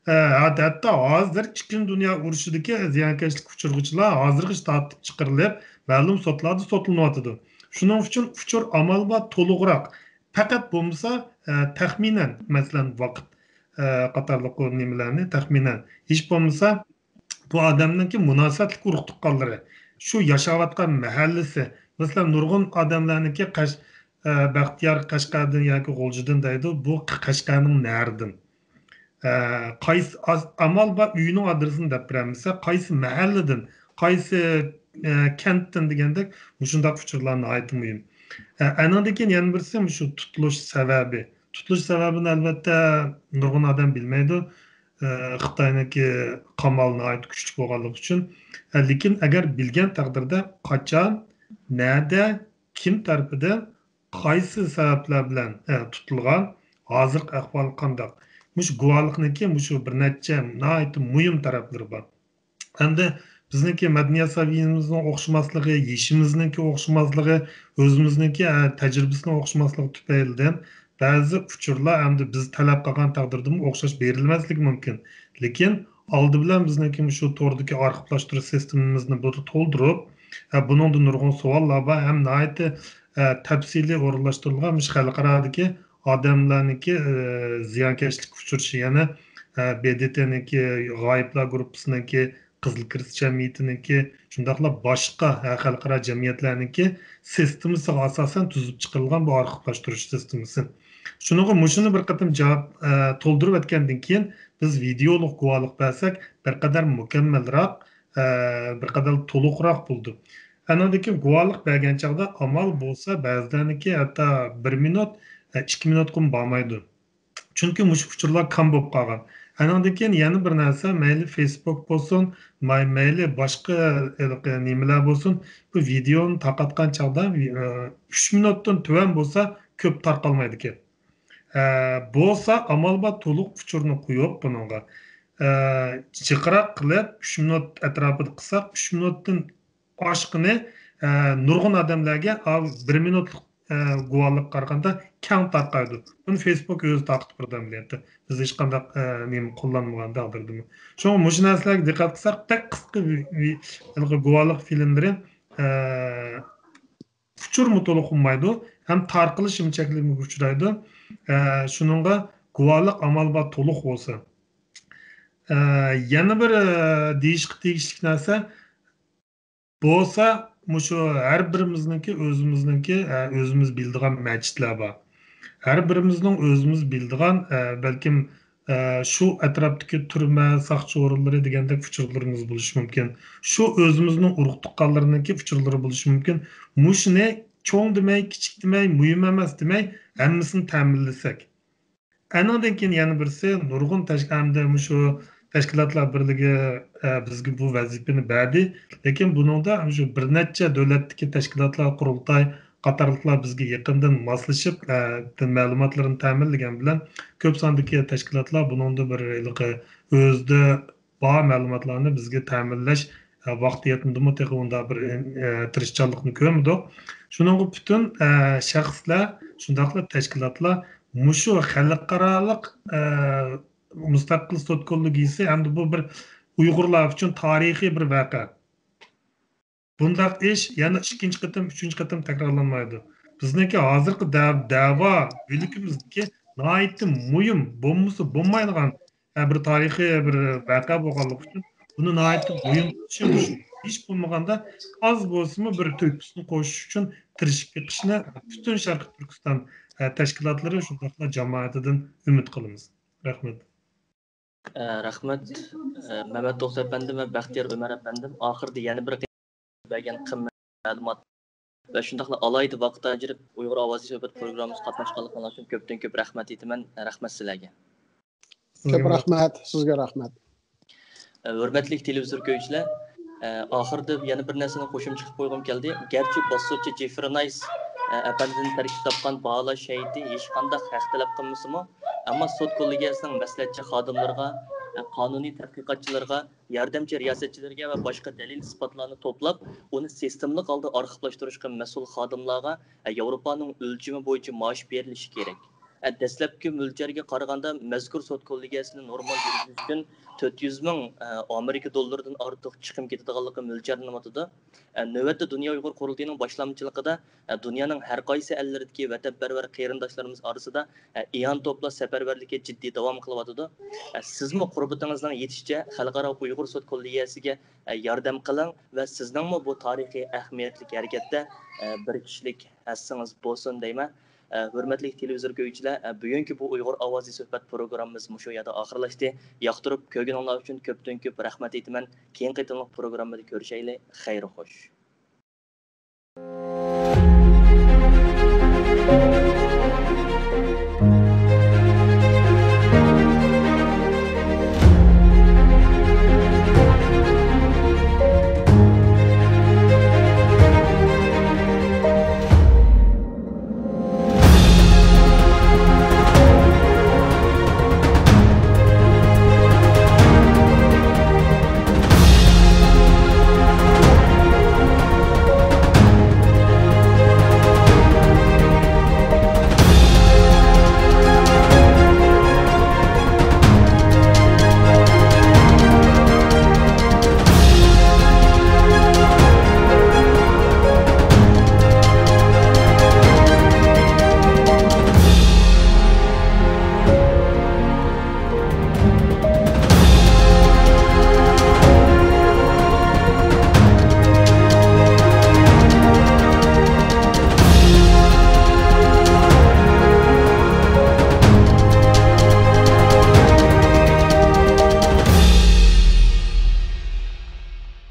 ئە، ھەت-، ھەتتا ھازىر ئىككىنچى دۇنيا ئۇرۇشىدىكى زىيانكەشلىك ئۇچۇرغۇچىلار ھازىرغىچە تارتىپ چىقىرىلىپ، مەلۇم سوتلاردا سوتلىنىۋاتىدۇ. شۇنىڭ ئۈچۈن ئۇچۇر ئامال بار تولۇقراق، پەقەت بولمىسا، ئە، تەخمىنەن، مەسىلەن، ۋاقىت، ئە، قاتارلىق نېمىلەرنى تەخمىنەن، ھېچ بولمىسا، بۇ ئادەمنىڭكى مۇناسىۋەتلىك ئۇرۇق تۇغقانلىرى، شۇ ياشاۋاتقان مەھەللىسى، مەسىلەن، نۇرغۇن ئادەملەرنىڭكى قەش-، ئە، بەختىيار قەشقەردىن ياكى غۇلجىدىن دەيدۇ، بۇ قەشقەرنىڭ نەرىدىن؟ ئە، قايسى ئاز-، ئامال بار ئۆيىنىڭ ئادرېسىنى دەپ بېرەلمىسە، قايسى مەھەللىدىن، قايسى، ئە، كەنتتىن دېگەندەك مۇشۇنداق ئۇچۇرلار ناھايىتى مۇھىم. ئە، ئەنىڭدىن كېيىن يەنە بىرسى مۇشۇ تۇتۇلۇش سەۋەبى. تۇتۇلۇش سەۋەبىنى ئەلۋەتتە نۇرغۇن ئادەم بىلمەيدۇ. ئە، خىتاينىڭكى قامالى ناھايىتى كۈچلۈك بولغانلىقى ئۈچۈن. ئە، لېكىن ئەگەر بىلگەن تەقدىردە قاچان، نەدە، كىم تەرىپىدىن، قايسى سەۋەبلەر بىلەن، ئە، تۇتۇلغان، ھازىرقى ئەھۋالى قانداق؟ مۇشۇ گۇۋاھلىقنىڭكى مۇشۇ بىر نەچچە ناھايىتى مۇھىم تەرەپلىرى بار. ئەمدى بىزنىڭكى مەدەنىيەت سەۋىيەمىزنىڭ ئوخشىماسلىقى، يېشىمىزنىڭكى ئوخشىماسلىقى، ئۆزىمىزنىڭكى، ئە، تەجرىبىسىنىڭ ئوخشىماسلىقى تۈپەيلىدىن بەزى ئۇچۇرلار ئەمدى بىز تەلەپ قىلغان تەقدىردىمۇ ئوخشاش بېرىلمەسلىكى مۇمكىن. لېكىن ئالدى بىلەن بىزنىڭكى مۇشۇ توردىكى ئارخىپلاشتۇرۇش سىستېمىمىزنى بۇدا تولدۇرۇپ، ئە، بۇنىڭدا نۇرغۇن سوئاللار بار ھەم ناھايىتى، ئە، تەپسىلىي ئورۇنلاشتۇرۇلغان مۇشۇ خەلقئارادىكى ئادەملەرنىڭكى، ئە، زىيانكەشلىككە ئۇچرىشى، يەنى، ئە، ب د ت نىڭكى، غايىبلار گۇرۇپپىسىنىڭكى، قىزىل كىرېست جەمئىيىتىنىڭكى، شۇنداقلا باشقا، ئە، خەلقئارا جەمئىيەتلەرنىڭكى سىستېمىسىغا ئاساسەن تۈزۈپ چىقىرىلغان بۇ ئارخىپلاشتۇرۇش سىستېمىسى. شۇنىڭغا مۇشۇنى بىر قېتىم جاۋاب، ئە، تولدۇرۇپ ئۆتكەندىن كېيىن، بىز ۋىدېئولۇق گۇۋاھلىق بەرسەك، بىر قەدەر مۇكەممەلراق، ئە، بىر قەدەر تولۇقراق بولىدۇ. ئانىڭدىن كېيىن گۇۋاھلىق بەرگەن چاغدا ئامال بولسا بەزىلەرنىڭكى ھەتتا بىر مىنۇت، ئە، ئىككى مىنۇتقىمۇ بارمايدۇ. چۈنكى مۇشۇ ئۇچۇرلار كام بولۇپ قالغان. ئانىڭدىن كېيىن يەنە بىر نەرسە، مەيلى فېيسبۇك بولسۇن، مەي-، مەيلى باشقا ھېلىقى نېمىلەر بولسۇن، بۇ ۋىدېئونى تارقاتقان چاغدا، ئى، ئۈچ مىنۇتتىن تۆۋەن بولسا كۆپ تارقالمايدىكەن. ئە، بولسا ئامال بار تولۇق ئۇچۇرنى قويۇپ بۇنىڭغا، ئە، جىقراق قىلىپ ئۈچ مىنۇت ئەتراپىدا قىلساق، ئۈچ مىنۇتتىن ئاشقىنى، ئە، نۇرغۇن ئادەملەرگە ئا، بىر مىنۇتلۇق، ئە، گۇۋاھلىققا قارىغاندا كەڭ تارقايدۇ. بۇنى فېيسبۇك ئۆزى تارقىتىپ بېرىدۇ ئەمەلىيەتتە. بىز ھېچقانداق، ئە، نېمە قوللانمىغان تەقدىردىمۇ. شۇڭا مۇشۇ نەرسىلەرگە دىققەت قىلساق، بەك قىسقا ۋى-، ۋى-، ھېلىقى گۇۋاھلىق فىلىملىرى، ئە، ئۇچۇرمۇ تولۇق بولمايدۇ، ھەم تارقىلىشىمۇ چەكلىمىگە ئۇچرايدۇ. ئە، شۇنىڭغا گۇۋاھلىق ئامال بار تولۇق بولسا. ئە، يەنە بىر، ئە، دېيىشقا تېگىشلىك نەرسە بولسا، مۇشۇ ھەر بىرىمىزنىڭكى ئۆزىمىزنىڭكى، ئە، ئۆزىمىز بىلىدىغان مەچىتلەر بار. ھەر بىرىمىزنىڭ ئۆزىمىز بىلىدىغان، ئە، بەلكىم، ئە، شۇ ئەتراپتىكى تۈرمە، ساقچى ئورۇنلىرى دېگەندەك ئۇچۇرلىرىمىز بولۇشى مۇمكىن. شۇ ئۆزىمىزنىڭ ئۇرۇق-تۇغقانلىرىنىڭكى ئۇچۇرلىرى بولۇشى مۇمكىن. مۇشۇنى چوڭ دېمەي، كىچىك دېمەي، مۇھىم ئەمەس دېمەي، ھەممىسىنى تەمىنلىسەك. ئەنىڭدىن كېيىن يەنە بىرسى، نۇرغۇن تەش-، ئەمدى مۇشۇ تەشكىلاتلار بىرلىكى، ئە، بىزگە بۇ ۋەزىپىنى بەردى. لېكىن بۇنىڭدا مۇشۇ بىر نەچچە دۆلەتتىكى تەشكىلاتلار، قۇرۇلتاي قاتارلىقلار بىزگە يېقىندىن ماسلىشىپ، ئە، مەلۇماتلىرىنى تەمىنلىگەن بىلەن، كۆپ ساندىكى تەشكىلاتلار بۇنىڭدا بىر ھېلىقى ئۆزىدە بار مەلۇماتلارنى بىزگە تەمىنلەش، ئە، ۋاقتى يەتمىدىمۇ، تېخى ئۇنداق بىر، ئە، تىرىشچانلىقنى كۆرمىدۇق. شۇنىڭغا پۈتۈن، ئە، شەخسلەر، شۇنداقلا تەشكىلاتلار مۇشۇ خەلقئارالىق، ئە، مۇستەقىل سوت كوللېگىيىسى ھەمدە بۇ بىر ئۇيغۇرلار ئۈچۈن تارىخىي بىر ۋەقە. بۇنداق ئىش يەنە ئىككىنچى قېتىم، ئۈچىنچى قېتىم تەكرارلانمايدۇ. بىزنىڭكى ھازىرقى دە-، دەۋا يۈلكىمىزدىكى ناھايىتى مۇھىم، بولمىسا بولمايدىغان، ھە، بىر تارىخىي بىر ۋەقە بولغانلىقى ئۈچۈن بۇنى ناھايىتى مۇھىم تۇتۇشىمىز، ھېچ بولمىغاندا ئاز بولسىمۇ بىر تۆھپىسىنى قوشۇش ئۈچۈن تىرىشىپ بېقىشنى پۈتۈن شەرقىي تۈركىستان، ھە، تەشكىلاتلىرى شۇنداقلا جامائىتىدىن ئۈمىد قىلىمىز. رەھمەت. ئە، رەھمەت، ئە، مەمەت دوست ئەپەندىم ۋە بەختىيار ئۆمەر ئەپەندىم. ئاخىرىدا يەنە بىر قېتىم بەرگەن قىممەت مەلۇمات ۋە شۇنداقلا ئالاھىدە ۋاقىت ئاجرىتىپ ئۇيغۇر ئاۋازى سۆھبەت پروگراممىسىغا قاتناشقانلىقىڭلار ئۈچۈن كۆپتىن كۆپ رەھمەت ئېيتىمەن. رەھمەت سىلەرگە. كۆپ رەھمەت، سىزگە رەھمەت. ئە، ھۆرمەتلىك تېلېۋىزور كۆرگۈچىلەر، ئە، ئاخىرىدا يەنە بىر نەرسىنى قوشۇمچە قىلىپ قويغۇم كەلدى. گەرچە باسسۇچى جېفرى نايس، ئە، ئەپەندىدىن تەركىب تاپقان باھالاش ھەيئىتى ھېچقانداق ھەق تەلەپ قىلمىسىمۇ، ئەمما سوت كوللېگىيەسىنىڭ مەسلىھەتچى خادىملىرىغا، ئە، قانۇنىي تەتقىقاتچىلىرىغا، ياردەمچى رىياسەتچىلىرىگە ۋە باشقا دەلىل-ئىسپاتلارنى توپلاپ، ئۇنى سىستېمىلىق ھالدا ئارخىپلاشتۇرۇشقا مەسئۇل خادىملارغا، ئە، ياۋروپانىڭ ئۆلچىمى بويىچە مائاش بېرىلىشى كېرەك. ئە، دەسلەپكى مۆلچەرگە قارىغاندا، مەزكۇر سوت كوللېگىيەسىنى نورمال يۈرگۈزۈش ئۈچۈن تۆت يۈز مىڭ، ئە، ئامېرىكا دوللىرىدىن ئارتۇق چىقىم كېتىدىغانلىقى مۆلچەرلىنىۋاتىدۇ. ئە، نۆۋەتتە دۇنيا ئۇيغۇر قۇرۇلتىيىنىڭ باشلامچىلىقىدا، ئە، دۇنيانىڭ ھەر قايسى ئەللىرىدىكى ۋەتەنپەرۋەر قېرىنداشلىرىمىز ئارىسىدا، ئە، ئىئانە توپلاش سەپەرۋەرلىكى جىددىي داۋام قىلىۋاتىدۇ. ئە، سىزمۇ قۇربىتىڭىزنىڭ يېتىشىچە خەلقئارا ئۇيغۇر سوت كوللېگىيەسىگە، ئە، ياردەم قىلىڭ ۋە سىزنىڭمۇ بۇ تارىخىي ئەھمىيەتلىك ھەرىكەتتە، ئە، بىر كىشىلىك ھەسسىڭىز بولسۇن دەيمەن. ئە، ھۆرمەتلىك تېلېۋىزور كۆرگۈچىلەر، ئە، بۈگۈنكى بۇ ئۇيغۇر ئاۋازى سۆھبەت پروگراممىمىز مۇشۇ يەردە ئاخىرلاشتى. ياقتۇرۇپ كۆرگىنىڭلار ئۈچۈن كۆپتىن كۆپ رەھمەت ئېيتىمەن. كېيىنكى قېتىملىق پروگراممىدا كۆرۈشەيلى. خەير خوش.